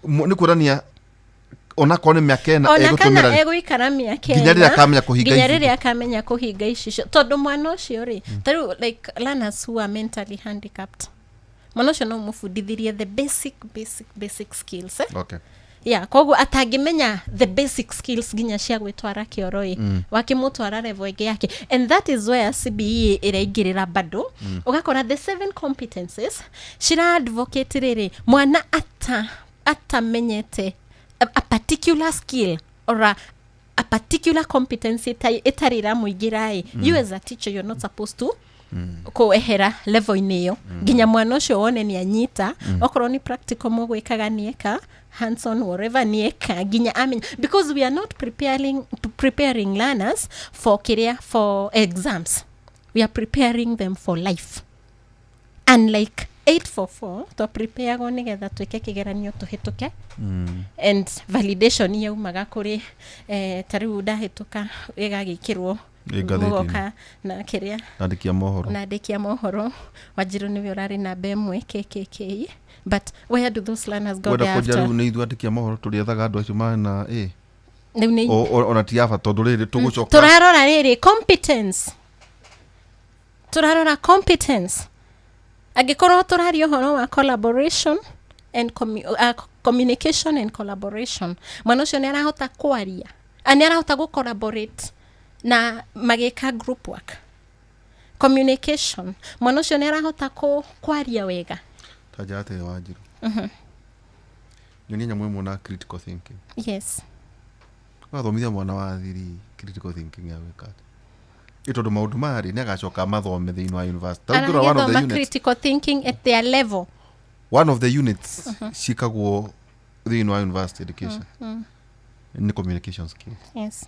Nĩ kuonania onakorwo nĩ mĩaka 4 Ona kana egũtũmĩra egũikara mĩaka nginya 4, rĩrĩa akamenya kũhinga nginya ibungo. rĩrĩa akamenya kũhinga icicio, tondũ mwana ũcio rĩ, ta rĩu like learners who are mentally handicapped, mwana ũcio no ũmũbundithirie the basic basic basic skills, eh? Yeah, koguo atangĩmenya the basic skills nginya cia gwĩtwara kĩoro ĩ, wakĩmũtwara level ĩngĩ yake? And that is where CBE ĩraingĩrĩra bado. Ũgakora the seven competences cira advocate rĩrĩ mwana ata atamenyete a particular skill or a particular competency ĩtarĩ ĩramũingĩra ĩ, you as a teacher, you're not supposed to kũehera level-inĩ ĩyo nginya mwana ũcio wone nĩ anyita. Okorwo nĩ practical mũgwĩkaga, nĩeka hands on, whatever nĩeka nginya amenya, because we are not preparing learners for kĩrĩa, for exams. We are preparing them for life, unlike 844 twaprepareagwo nĩgetha twĩke kĩgeranio tũhĩtũke, and validation yaumaga kũrĩ ta rĩu ndahĩtũka ĩgagĩkĩrwo Ĩ ngathĩti-inĩ. mũgoka na kĩrĩa Andĩki a mohoro. Na andĩki a mohoro, Wanjirũ nĩwe ũrarĩ namba 1 kkk. But where do those learners go Wenda kũnja thereafter? rĩu nĩ ithuĩ andĩki a mohoro tũrĩethaga andũ acio mena ĩ. Rĩu nĩ Ona ti aba tondũ rĩrĩ tũgũcoka Tũrarora rĩrĩ competence, tũrarora competence. Angĩkorwo tũraria ũhoro wa collaboration and communication and collaboration, mwana ũcio nĩ arahota kwaria, nĩ arahota gũ collaborate na magĩka group work. Communication, mwana ũcio nĩ arahota kwaria wega. Ta njĩra atĩrĩ, Wanjirũ, nyonia nyamũ ĩmwe na critical thinking. Ũgathomithia mwana wa thiri critical thinking ya gwĩka atĩa? Ĩ tondũ maũndũ maya rĩ, nĩ agacoka mathome thĩinĩ wa university. Ta ũngĩrora one of the Aragĩthoma units, critical thinking at their level. One of the units ciĩkagwo thĩinĩ wa university education nĩ communication skills.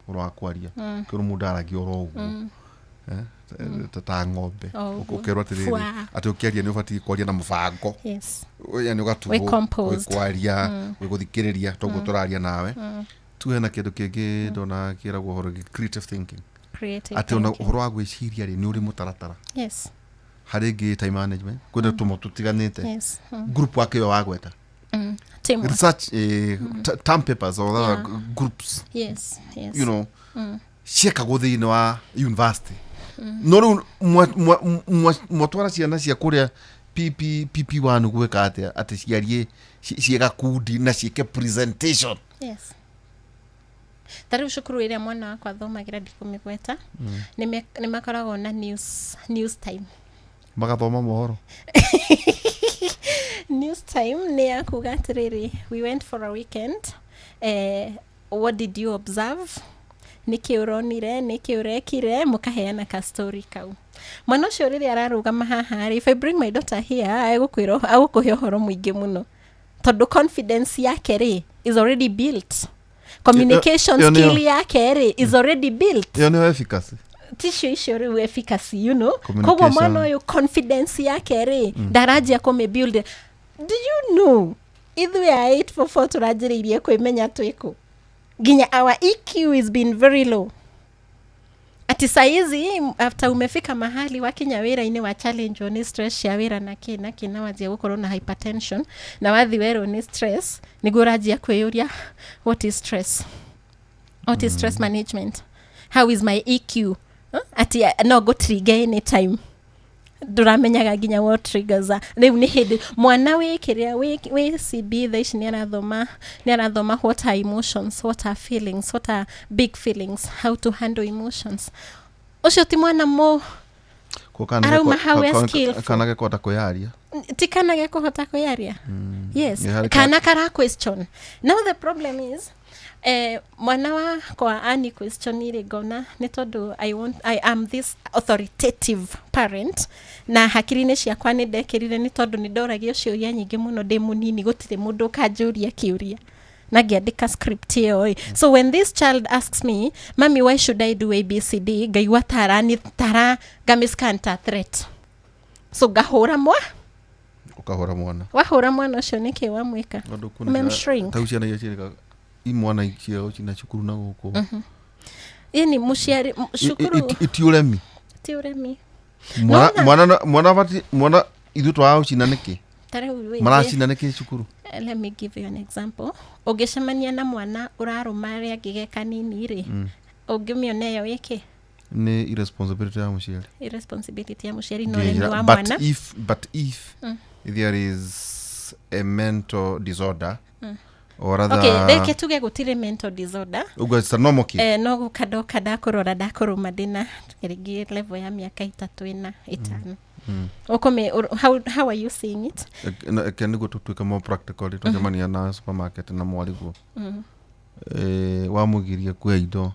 Ũhoro wa kwaria, kĩrwo mũndũ aragia oro ũguo, ta ng'ombe. O ũguo. Ũkerwo atĩrĩrĩ, Fua. atĩ ũkĩaria nĩ ũbatiĩ kwaria na mũbango, yani Wĩ ũgaturwo composed. kwaria, gwĩ gũthikĩrĩria toguo tũraria nawe tu. Hena kĩndũ kĩngĩ ndona kĩragwo ũhoro gĩ creative thinking, Creative atĩ ona thinking. ũhoro wa gwĩciria rĩ, nĩ ũrĩ mũtaratara harĩ ngĩ time management, kwĩna tũmo tũtiganĩte. Group work ĩyo wagweta, Teamwork. Research, term papers or other groups, ciekagwo thĩinĩ wa university, no rĩu mwatwara ciana cia kũrĩa PP, PP1 gwĩka atĩa atĩ ciarie ciĩ gakundi na ciĩke presentation? Ta rĩu cukuru ĩrĩa mwana wakwa athomagĩra, ndikũmĩgweta, nĩ makoragwo na news time. Magathoma mohoro. News time nĩ ya kuga atĩrĩrĩ, "We went for a weekend. What did you observe? Nĩkĩ ũronire? Nĩkĩ ũrekire?" Mũkaheana ka story kau. Mwana ũcio rĩrĩa ararũgama haha rĩ, if I bring my daughter here, egũkwĩra, agũkũhe ũhoro mũingĩ mũno, tondũ confidence yake rĩ is already built, communication Ĩyo nĩyo- skill yake rĩ is already built. Ĩyo nĩyo efficacy. Ticio icio rĩu efficacy. Koguo Communication. mwana ũyũ confidence yake rĩ ndaranjia kũmĩbuild. Do you know ithuĩ a 844 tũranjĩrĩirie kwĩmenya twĩkũ? Nginya our EQ is been very low, ati saizi after umefika mahali wakinya wĩra-inĩ, wa challenge nĩ stress cia wĩra na kĩ na kĩ, na wanjia gũkorwo na hypertension, na wathi werwo nĩ stress, nĩguo ũranjia kwĩyũria, "What is stress? What is stress management? How is my EQ?" Huh? Ati no go trigger anytime, ndũramenyaga nginya what triggers are. Rĩu nĩ hĩndĩ mwana wĩ kĩrĩa wĩ CB thaa ici nĩ arathoma what are emotions, what are feelings, what are big feelings, how to handle emotions. Ũcio ti mwana mũ Arauma hau e skillful. Kana gekũhota kwĩyaria. Ti kana gekũhota kwĩyaria, yes. Nĩ harĩ Kana kara question. Now the problem is, mwana wakwa ani question rĩ, ngona nĩ tondũ I am this authoritative parent, na hakiri-inĩ ciakwa nĩ ndekĩrire nĩ tondũ nĩ ndoragio ciũria nyingĩ mũno ndĩ mũnini, gũtirĩ mũndũ ũkanjũria kĩũria na ngĩandĩka script ĩyo ĩ. So when this child asks me, "Mami, why should I do ABCD?" ngaigua tara nĩ tara ngamĩscan ta threat, so ngahũra mwa Ũkahũra mwana. Wahũra mwana ũcio nĩkĩ wamwĩka? Tondũ kwĩna Umemshrink. Tau ciana iria ciĩrĩga imwana ciao cina cukuru na gũkũ. Yani mũciari cukuru. Iti ũremi. Ti ũremi. Mwana Nona- mwana bati mwana ithuĩ twagaga gũcina nĩkĩ? Ta rĩu Maracina nĩkĩ cukuru? Let me give you an example. Ũngĩcemania na mwana ũrarũma arĩa angĩ ge kanini rĩ, ũngĩmĩona ĩyo ĩkĩ? Nĩ irresponsibility ya mũciari. Irresponsibility ya mũciari na ũremi wa But mwana. if there is a mental disorder or rather Okay, reke tuge gũtirĩ mental disorder. Ũguo it's a normal kid. No gũka ndoka ndakũrora, ndakũrũma ndĩna rĩngĩ level ya mĩaka 3, 4, 5. Ũkũmĩ how are you seeing it? Eke nĩguo tũtuĩke more practical rĩ, twacemania na supermarket na mwariguo wamũgiria kuoya indo,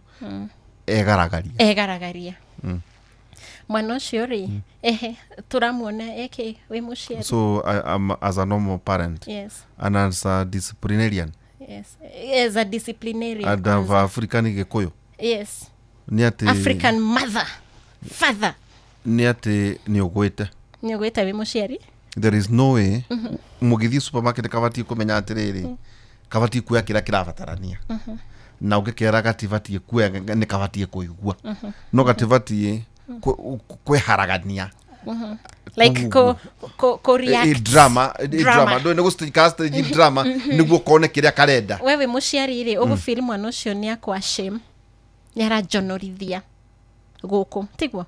egaragaria. Egaragaria mwana ũcio rĩ, ehe, tũramuona eke wĩ mũciari. So I am as a normal parent and as a disciplinarian Yes, as a disciplinarian and of African Gĩkũyũ nĩ atĩ African mother, father, nĩ atĩ nĩ ũgwĩte. Nĩ ũgwĩte wĩ mũciari. There is no way mũgĩthiĩ supermarket kabatiĩ kũmenya atĩrĩrĩ, kabatiĩ kuoya kĩrĩa kĩrabatarania, na ũngĩkera gatibatiĩ kuoya, nĩ kabatiĩ kũigua, no gatibatiĩ kwĩharagania. Like ko react. Drama. Drama. Drama ndũĩ nĩ gũ ka stage drama nĩguo kone kĩrĩa karenda. We wĩ mũciari rĩ, ũgũfeel mwana ũcio nĩ akwa shame, nĩ aranjonorithia gũkũ, tiguo?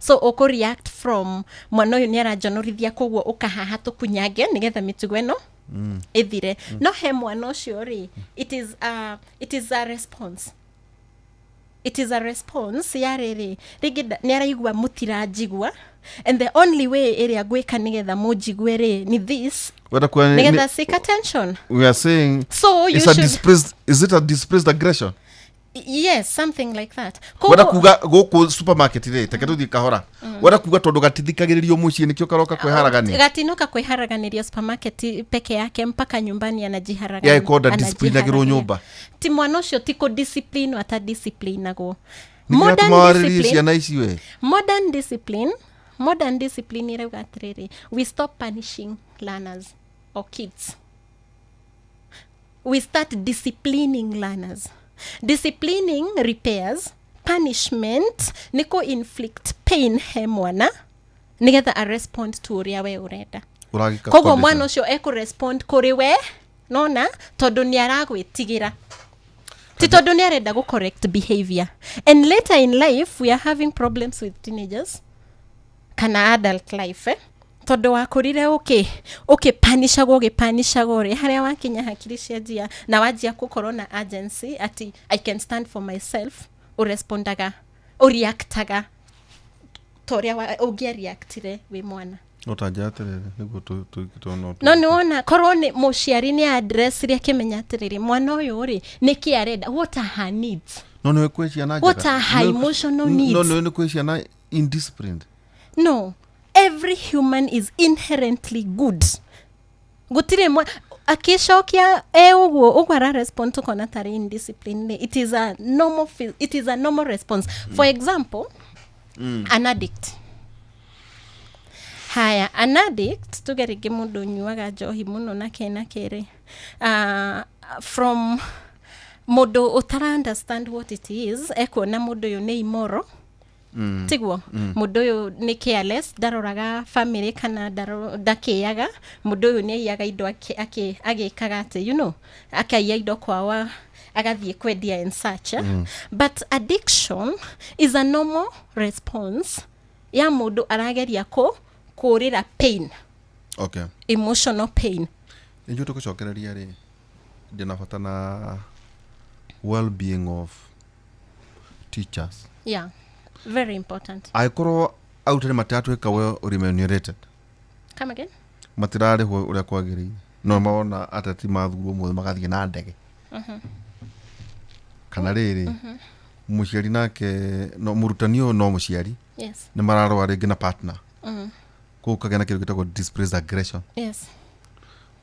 So ũkũ react from mwana ũyũ nĩ aranjonorithia, koguo ũkahaha tũkunyange nĩgetha mĩtugo ĩno ĩthire. No he mwana ũcio rĩ, it is a response, it is a response ya rĩrĩ, rĩngĩ nĩ araigua mũtiranjigua, and the only way ĩrĩa ngwĩka nĩgetha mũnjigue rĩ ni this, Wenda kuona nĩgetha seek attention. We are saying So you it's a should displaced, is it a displaced aggression? Yes, something like that. Wenda kuga gũkũ supermarket rĩ, teke tũthiĩ kahora, wenda kuga tondũ gatithikagĩrĩrio mũciĩ nĩkĩo karoka kwĩharagania. Gatinoka kwĩharaganĩria supermarket peke yake, mpaka nyumbani anajiharagania. Ya ĩkonda disciplinagĩrwo nyũmba. Ti mwana ũcio ti kũdiscipline, atadisciplinagwo. Nĩkĩratũma warĩrie ciana ici we. Modern discipline ĩrauga atĩrĩrĩ, we stop punishing learners or kids, we start disciplining learners. Disciplining repairs. Punishment nĩ kũ inflict pain he mwana nĩgetha a respond to ũrĩa we ũrenda. Ũragĩka Koguo condition. mwana ũcio ekũrespond kũrĩ we nona tondũ nĩ aragwĩtigĩra, ti tondũ nĩ arenda gũ correct behavior. And later in life we are having problems with teenagers kana adult life, eh? Tondũ wakũrire ũkĩpanicagwo ũgĩpanicagwo rĩ, harĩa wakinya hakiri cianjia na wanjia gũkorwo na agency ati I can stand for myself, ũrespondaga, ũreactaga ta ũrĩa ũngĩareactire wĩ mwana. No tanja atĩrĩrĩ nĩguo no nĩ wona korwo nĩ mũciari nĩ address akĩmenya atĩrĩrĩ, mwana ũyũ rĩ nĩkĩ arenda, what are her needs, no nĩ kwĩ ciana njega, what are her emotional needs. No nĩ kwĩ ciana indisciplined. No, every human is inherently good. Gũtirĩ akĩcokia ũguo ũguo ara respond tukona tarĩ indiscipline. It is a normal, it is a normal response. For example, an addict. Haya, an addict tuge rĩngĩ mũndũ ũnyuaga njohi mũno na kĩ na kĩrĩ, from mũndũ ũtara understand what it is, ekuona mũndũ ũyũ nĩ immoral. Tiguo mũndũ ũyũ nĩ careless, ndaroraga family kana ndakĩaga, mũndũ ũyũ nĩ aiyaga indo agĩkaga atĩ, you know, akaiya indo kwao agathiĩ kwendia and such. But addiction is a normal response ya mũndũ arageria kũrĩra pain. Okay. Emotional pain. Nĩnjũĩ tũgũcokereria rĩ, ndĩna bata na well-being of teachers. Yeah. Very important. Angĩkorwo arutani matiratuĩka well remunerated. Come again? Matirarĩhwo ũrĩa kwagĩrĩire. No mawona ateti mathurwo mothe magathiĩ na ndege. Kana rĩrĩ, mũciari nake no mũrutani ũyũ no mũciari. Yes. Nĩ mararũa rĩngĩ na partner. Kũu kagĩa na kĩndũ gĩtagwo displaced aggression. Yes.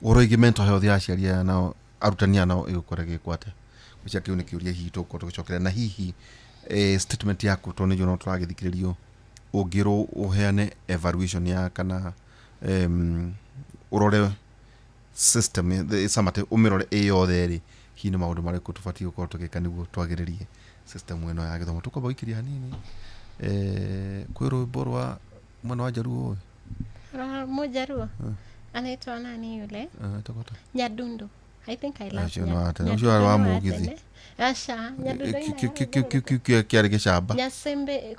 Ũhoro wĩgiĩ mental health ya aciari aya nao arutani aya nao ĩgũkorwo ĩgĩkwo atĩa? Gwĩciria kĩu nĩ kĩũria hihi tũgũkorwo tũgĩcokeria na hihi statement yaku tondũ nĩnjũĩ no tũragĩthikĩrĩrio, ũngĩrwo ũheane evaluation ya kana ũrore system samate ũmĩrore ĩ yothe rĩ, hihi nĩ maũndũ marĩkũ tũbatiĩ gũkorwo tũgĩka nĩguo twagĩrĩrie system ĩno ya gĩthomo. Tũkwamba gũikĩria hanini kwĩ rwĩmbo rwa mwena wa Jaruo ũyũ. Mũjaruo anaitwa nani yule? Nyadundo. I think I love Ũcio warĩ wa mũgithi. Aca, Nyadundo ina. Kĩarĩ gĩcamba. Nyasembe,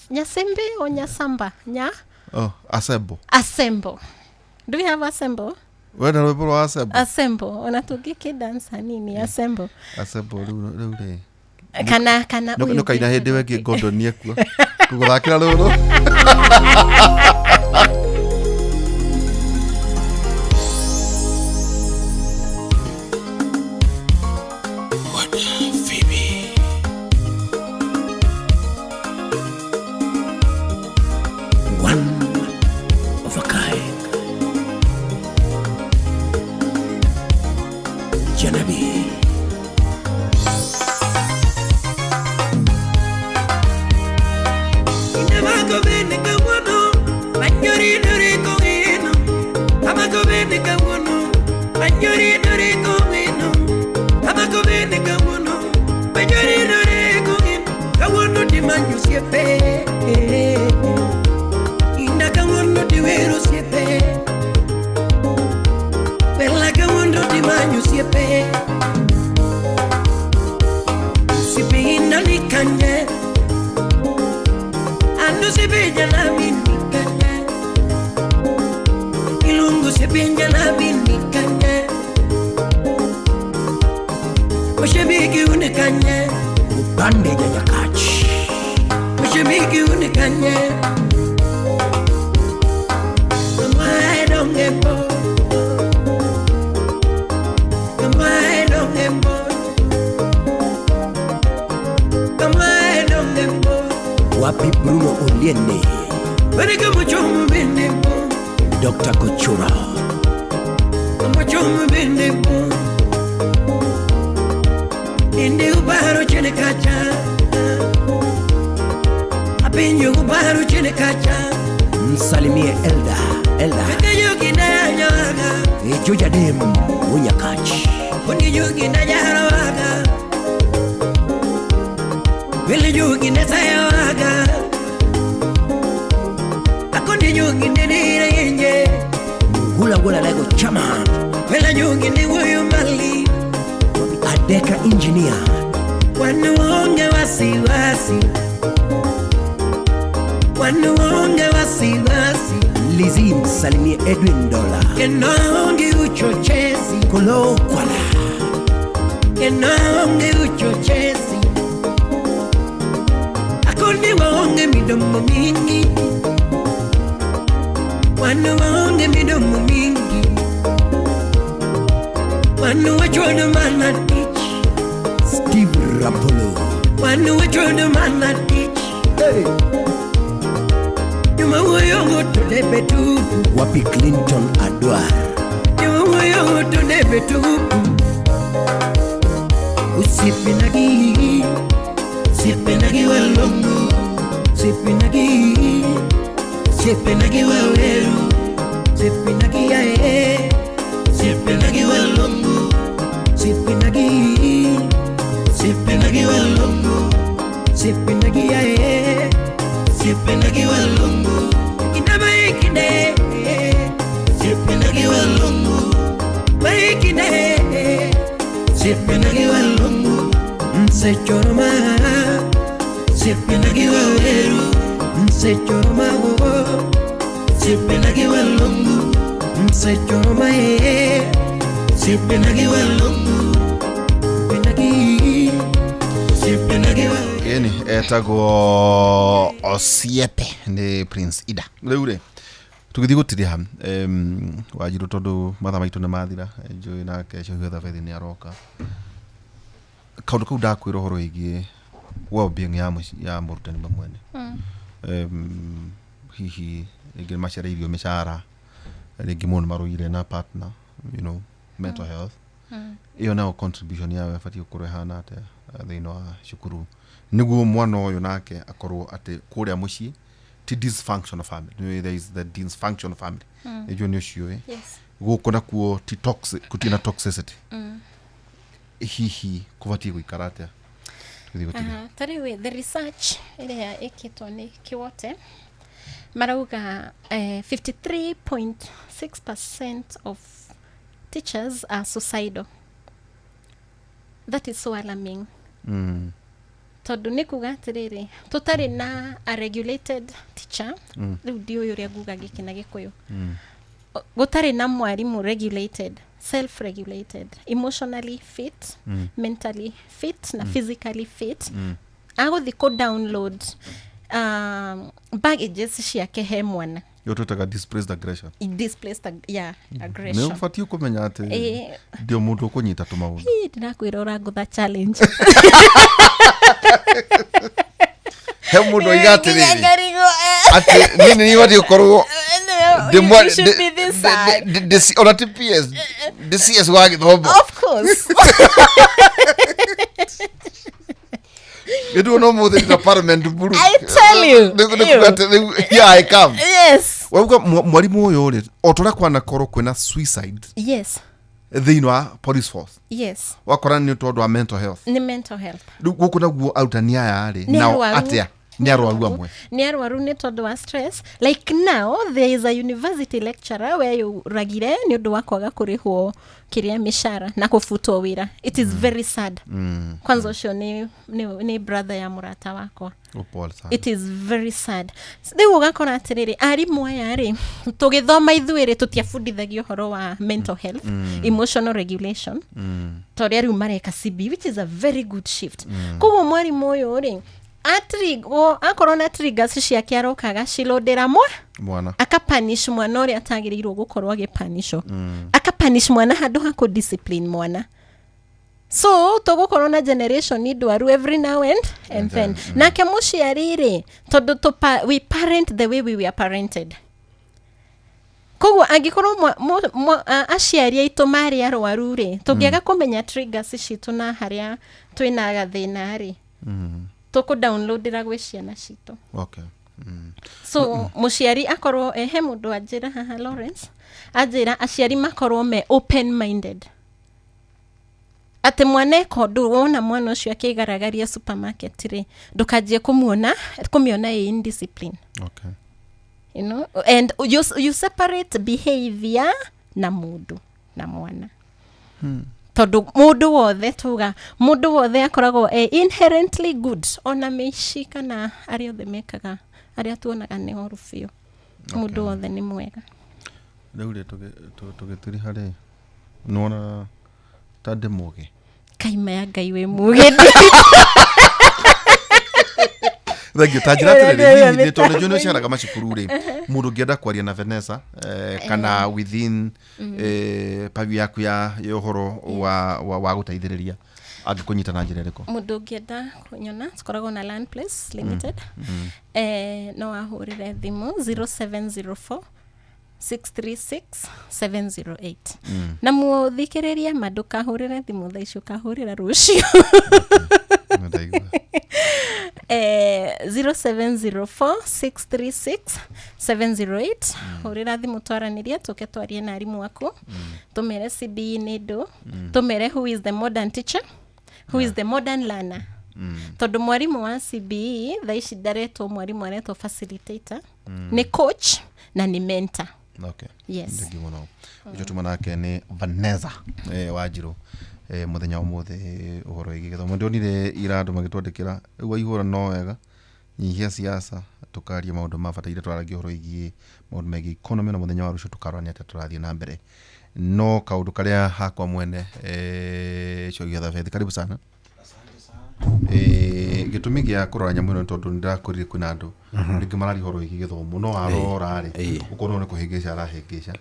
Nyasembe o Nyasamba? Nya? Oh, Asembo. Asembo. Do we have Asembo? Wenda rwĩmbo rwa Asembo? Asembo. Ona tũngĩkĩdance hanini Asembo. Asembo rĩu rĩ. Kana nĩ ũkaina hĩndĩ wengĩ Gordon nĩekua. Gũgũthakĩra rũrũ. Wapi Bruno Oliene, Dr. Kochura, msalimie Elda, Elda Ejoja Dem Unyakach, Gula Gula Lego Chama, Adeka Engineer, Lizi msalimie Edwin Dola. Kenonge uchochezi Kolokwala. Kenonge uchochezi. Akundi waonge midomo mingi. Wanu waonge midomo mingi. Wanu wachodo mana teach. Steve Rapolo. Wanu wachodo mana teach. Hey. Nyuma wuoyo to debe tupu. Wapi Clinton Adwar. Nyuma wuoyo to debe tupu. Usipinagi, sipinagi walongo. Sipinagi, sipinagi waweru. Sipinagi yae, sipinagi walongo. Sipinagi, sipinagi walongo. Sipinagi yae, sipinagi walongo. Inama ikine, sipinagi walongo. Maikine, sipinagi walongo. Mse choroma, sipinagi waweru. Mse choroma, sipinagi walongo. Mse choroma, sipinagi walongo. Sipinagi, sipinagi walongo. Ĩni etagwo Osiepe nĩ Prince Ida. Rĩu rĩ tũgĩthiĩ gũtiriha Wanjirũ tondũ mathaa maitũ nĩ mathira, njũĩ nake Cohio Thabethi nĩ aroka. Kaũndũ kau ndakwĩra ũhoro wĩgiĩ well-being ya mũrutani we mwene. Hihi rĩngĩ nĩ macereirio mĩcara, rĩngĩ mũndũ nĩ marũire na partner, you know, mental health. Ĩyo nayo contribution yayo ĩbatiĩ gũkorwo ĩhana atĩa thĩinĩ wa cukuru nĩguo mwana ũyũ nake akorwo atĩ kũrĩa mũciĩ ti dysfunctional family. Nĩũĩ there is the dysfunctional family. Nĩnjũĩ nĩ ũciũĩ. Yes. Gũkũ nakuo ti toxic, gũtirĩ na toxicity. Hihi kũbatiĩ gũikara atĩa tũgĩthiĩ gũtiga? Ta rĩu the research ĩrĩa ĩkĩtwo nĩ Kiwote marauga 53.6% of teachers are suicidal. That is so alarming. Tondũ nĩ kuga atĩrĩrĩ, tũtarĩ na a regulated teacher, rĩu ndiũĩ ũrĩa nguga gĩkĩ na Gĩkũyũ. Gũtarĩ na mwarimũ regulated, self-regulated, emotionally fit, mentally fit na physically fit, agũthiĩ kũ download baggages ciake he mwana. Ĩyo twĩtaga displaced aggression. Displaced yeah, Nĩ aggression. ũbatiĩ kũmenya atĩ ndio mũndũ ũkũnyita tũmaũndũ. Hii, ndĩrakwĩra ũrangũtha challenge. He mũndũ oiga atĩrĩrĩ Nginya atĩ niĩ nĩ niĩ batiĩ gũkorwo No, you should be this side. ona ti PS, ndĩ CS wa gĩthomo. Of course. Nĩnduona ũmũthĩ ndĩ na parliament blue. I tell you. Nĩ kuga atĩ rĩu here I come. Yes. Wauga mwarimũ ũyũ rĩ, o ta ũrĩa kwanakorwo kwĩna suicide Yes. thĩinĩ wa police force, Yes. wakora nĩ tondũ wa mental health. Nĩ mental health. Rĩu gũkũ naguo arutani aya rĩ, Nĩ nao arwaru. atĩa? Nĩ arwaru amwe. Nĩ arwaru nĩ tondũ wa stress. Like now there is a university lecturer weyũragire nĩ ũndũ wa kwaga kũrĩhwo kĩrĩa mĩcara na kũbutwo wĩra. It is very sad. Kwanza ũcio nĩ brother ya mũrata wakwa. Oh, pole sana. It is very sad. Rĩu ũgakora atĩrĩrĩ, arimũ aya rĩ, tũgĩthoma ithuĩ rĩ, tũtiabundithagio ũhoro wa mental health, emotional regulation, ta ũrĩa rĩu mareka CB, which is a very good shift. Koguo mwarimũ ũyũ rĩ, akorwo na triggers ciake aroka agacilũndĩra mwana, akapanish mwana ũrĩa atagĩrĩirwo gũkorwo agĩpanishwo, akapanish mwana handũ ha kũ-discipline mwana. So tũgũkorwo na generation ndwaru every now and then. Nake mũciari rĩ, tondũ we parent the way we were parented, koguo angĩkorwo aciari aitũ marĩ arwaru rĩ, tũngĩaga kũmenya triggers citũ na harĩa twĩna gathĩna rĩ, tũkũ downloadĩra gwĩ ciana citũ. Okay. So mũciari akorwo he mũndũ anjĩra haha, Lawrence anjĩra aciari makorwo me open minded atĩ mwana eka ũndũ, wona mwana ũcio akĩgaragaria supermarket rĩ, ndũkanjie kũmuona kũmĩona ĩ indiscipline. Okay. You know, and you separate behavior na mũndũ na mwana, tondũ mũndũ wothe, tuga mũndũ wothe akoragwo e inherently good, ona mĩici kana arĩa othe mekaga, arĩa tuonaga nĩ oru biũ. Mũndũ wothe nĩ mwega. Rĩu rĩ tũgĩtiriha rĩ, nĩwona ta ndĩ mũgĩ? Kaima ya Ngai, wĩ mũgĩ. Thank ta njĩra atĩrĩrĩ, hihi nĩ tondũ nĩnjũĩ nĩ ũceraga macukuru rĩ, mũndũ ũngĩenda kwaria na Vanessa kana within purview yaku ya ũhoro wa gũteithĩrĩria, angĩkũnyita na njĩra ĩrĩkũ? Mũndũ ũngĩenda kũnyona, tũkoragwo na Land Place Limited. No ahũrĩre thimũ 0704 636 708. Na mũthikĩrĩria ma, ndũkahũrĩre thimũ thaa ici, ũkahũrĩra rũciũ. Nĩndaigua. 0704 636 708, hũrĩra thimũ twaranĩrie, tũke twarie na arimũ aku, tũmere CBE nĩ ndũ, tũmere who is the modern teacher, who is the modern learner, tondũ mwarimũ wa CBE thaa ici ndaretwo mwarimũ, aretwo facilitator, nĩ coach na nĩ mentor. Yes. Thank you mũno. Ũcio tuma nake nĩ Vanessa Wanjirũ mũthenya wa ũmũthĩ, ũhoro wĩgiĩ gĩthomo. Ndonire ira andũ magĩtwandĩkĩra, rĩu waihũra no wega nyihia siasa, tũkaria maũndũ ma bata. Ira twaragia ũhoro wĩgiĩ maũndũ megiĩ economy, na mũthenya wa rũciũ tũkarora nĩ atĩa tũrathiĩ na mbere. No kaũndũ karĩa hakwa mwene, Cogia Bethi, karibu sana. Gĩtũmi gĩa kũrora nyamũ ĩno nĩ tondũ nĩ ndĩrakorire kwĩna andũ rĩngĩ mararia ũhoro wĩgiĩ gĩthomo, no arora rĩ, ũkona nĩ kũhĩngĩca arahĩngĩca.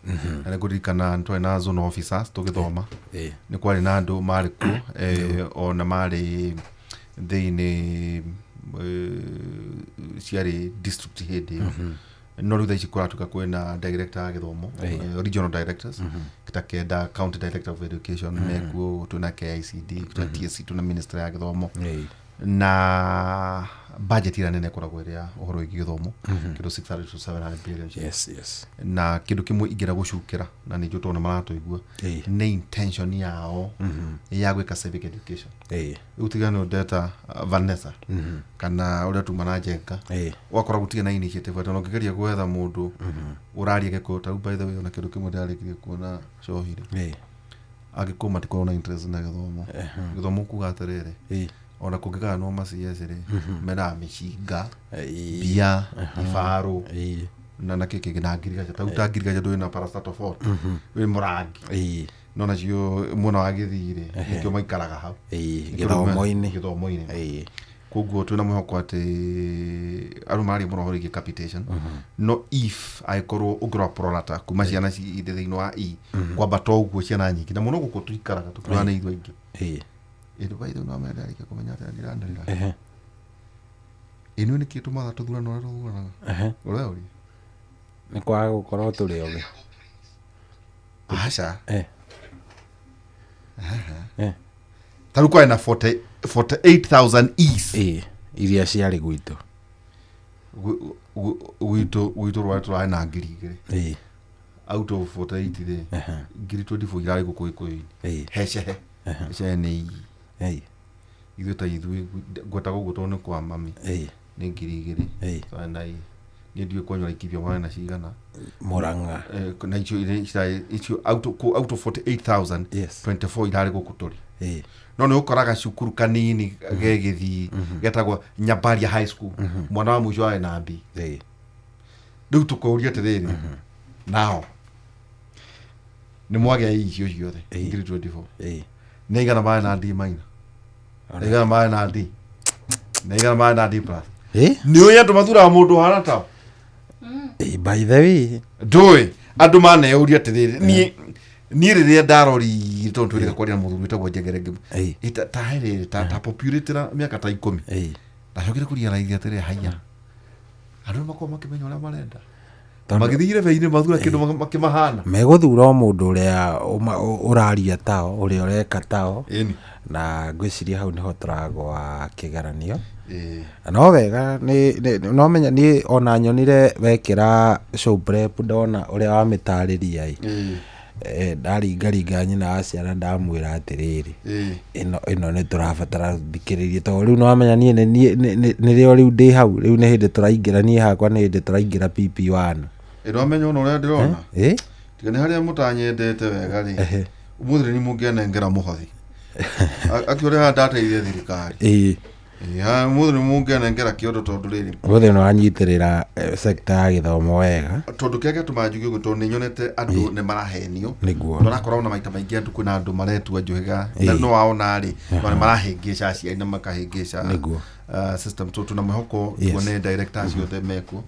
Na nĩ ngũririkana nĩ twarĩ na zone officers tũgĩthoma, nĩ kwarĩ na andũ marĩ kuo, ona marĩ thĩinĩ ciarĩ district hĩndĩ ĩyo. No rĩu thaa ici kũratuĩka kwĩna director ya gĩthomo, regional directors ta kenda, county director of education mekuo, twĩna KICD, twĩna TSC, twĩna ministry ya gĩthomo, na budget ĩrĩa nene ĩkoragwo ĩrĩ ya ũhoro wĩgiĩ gĩthomo, kĩndũ 600 to 700 billion shillings. Na kĩndũ kĩmwe ingĩenda gũcukĩra, na nĩ njũĩ tondũ nĩ maratũigua, nĩ intention yao ya gwĩka civic education. Rĩu tiga nĩ ndeta Vanessa kana ũrĩa tuma na Njenga, ũgakora gũtirĩ na initiative, atĩ ona ũngĩgeria gwetha mũndũ ũraria Gĩkũyũ ta rĩu. By the way, ona kĩndũ kĩmwe ndĩrarĩkirie kuona cohire, Agĩkũyũ matikoragwo na interest na gĩthomo. Gĩthomo kuga atĩrĩrĩ, ona kũngĩgayanwo ma CS rĩ, mendaga mĩcinga, mbia, ibarũ na kĩ kĩngĩ na ngirigaca. Ta rĩu ta ngirigaca ndũĩ na parastatal 40 wĩ mũrangi, no nacio mwena wa Gĩthii rĩ, nĩkĩo maikaraga hau. Nĩkĩo Gĩthomo-inĩ. Gĩthomo-inĩ. Koguo twĩna mwĩhoko atĩ andũ mararia mũno ũhoro wĩgiĩ capitation, no if angĩkorwo ũngĩrora prorata kuma ciana irĩ thĩinĩ wa E kwambata ũguo, ciana nyingĩ na mũno gũkũ tũikaraga tũkiuga nĩ ithuĩ aingĩ. Ĩndũ by the way, no menda arĩkia kũmenya atĩ ndiranĩrĩra. Ĩno nĩkĩ tũmaga tũthurano ũrĩa tũthuranaga ũrĩa ũria? Nĩ kwaga gũkorwo tũrĩ ogĩ. Aca. Ta rĩu kwarĩ na 40 48,000 Es. Iria ciarĩ gwitũ. Gwitũ rwarĩ tũrarĩ na 2,000. Out of 48 rĩ, 24,000 irarĩ gũkũ Gĩkũyũ-inĩ. Hecehe hecehe nĩ ithuĩ ta ithuĩ ngwetaga ũguo tondũ nĩ kwa mami, nĩ 2,000. Twarĩ na niĩ ndiũĩ kwanyu Laikipia mwarĩ na cigana. Mũrang'a. Na icio icio out of 48,000, 24 irarĩ gũkũ tũrĩ. No nĩ ũkoraga cukuru kanini ge Gĩthii getagwo Nyambaria High School, mwana wa mũico arĩ na B. Rĩu tũkũria atĩrĩrĩ, nao nĩ mwagĩa icio ciothe 24,000, nĩ aigana marĩ na D minor, nĩ aigana marĩ na D, nĩ aigana marĩ na D plus? Nĩ ũĩ andũ mathuraga mũndũ ũhana tao? By the way. Ndũĩ andũ maneyũria atĩrĩrĩ, niĩ rĩrĩa ndarorire, tondũ twĩrĩga kwaria na mũthuri wĩtagwo Njengere, ta he rĩrĩ ta populate na mĩaka ta 10, ndacokire kũriaraithia atĩrĩrĩ, haiya, andũ nĩ makoragwo makĩmenya ũrĩa marenda. Magĩthiire bei-inĩ mathura kĩndũ makĩmahana. Megũthura o mũndũ ũrĩa ũraria tao, ũrĩa ũreka tao. Na ngwĩciria hau nĩho tũragwa kĩgeranio. Na no wega no menya niĩ ona nyonire wekĩra show prep, ndona ũrĩa wamĩtarĩria ĩ. Ndaringaringa nyina wa ciana, ndamwĩra atĩrĩrĩ, ĩno nĩ tũrabatara thikĩrĩrie, tondũ rĩu nĩwamenya niĩ nĩrĩo rĩu ndĩ hau, rĩu nĩ hĩndĩ tũraingĩra, niĩ hakwa nĩ hĩndĩ tũraingĩra PP1. Ĩ wamenya ona ũrĩa ndĩrona, tiga nĩ harĩa mũtanyendete wega rĩ, ũmũthĩ nĩ mũngĩanengera mũhothi akĩũrĩa haha ndateithia thirikari. Mũthĩ nĩ mũngĩanengera kĩondo tondũ rĩrĩ Mũthĩ nĩ wanyitĩrĩra sector ya gĩthomo wega. Tondũ kĩrĩa gĩatũmaga njuge ũguo, tondũ nĩ nyonete andũ nĩ marahenio. Nĩguo. Ũrakora ona maita maingĩ andũ, kwĩna andũ maretua njũhĩga na no waona rĩ, no nĩ marahĩngĩca aciari na makahĩngĩca system. So tuna mwĩhoko tuone directors othe mekuo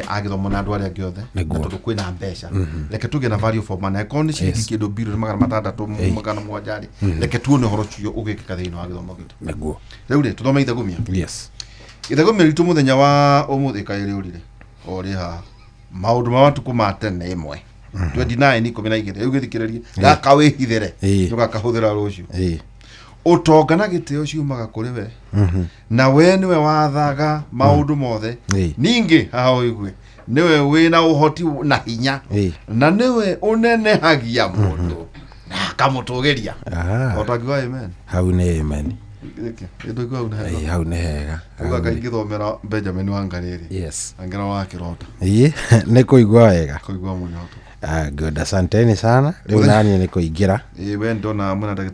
a gĩthomo na andũ arĩa angĩ othe, na tondũ kwĩna mbeca, reke tũgĩe na value for money. Angĩkorwo nĩ ciringi kĩndũ bilioni 600, 700 rĩ, reke tuone ũhoro ũcio ũgĩkĩka thĩinĩ wa gĩthomo gitũ. Rĩu rĩ, tũthome ithegumia. Yes. Ithegumia ritũ mũthenya wa ũmũthĩ kaĩ rĩũrire o rĩ haha, maũndũ ma matukũ ma tene 1 29 12. Rĩu gĩthikĩrĩrie gaka wĩhithĩre, ndũgakahũthĩra rũciũ. Ũtonga na gĩtĩo ciumaga kũrĩ we, na we nĩwe wathaga maũndũ mothe. Ningĩ haha ũigue, nĩwe wĩna ũhoti na hinya, na nĩwe ũnenehagia mũndũ na akamũtũgĩria. Otangiuga amen. Hau nĩ amen. Gĩkĩ, gĩtũigua hau nĩ hega. Hau nĩ hega. Uga kaingĩthomera Benjamin Wangarĩ rĩ, angĩra wa kĩrota. Nĩ kũigua wega. Kũigua mũnyoto. Ah, good, asanteni sana. Rĩu naniĩ nĩ kũingĩra. Ĩĩ, we ndona mwena ndagĩtarĩ.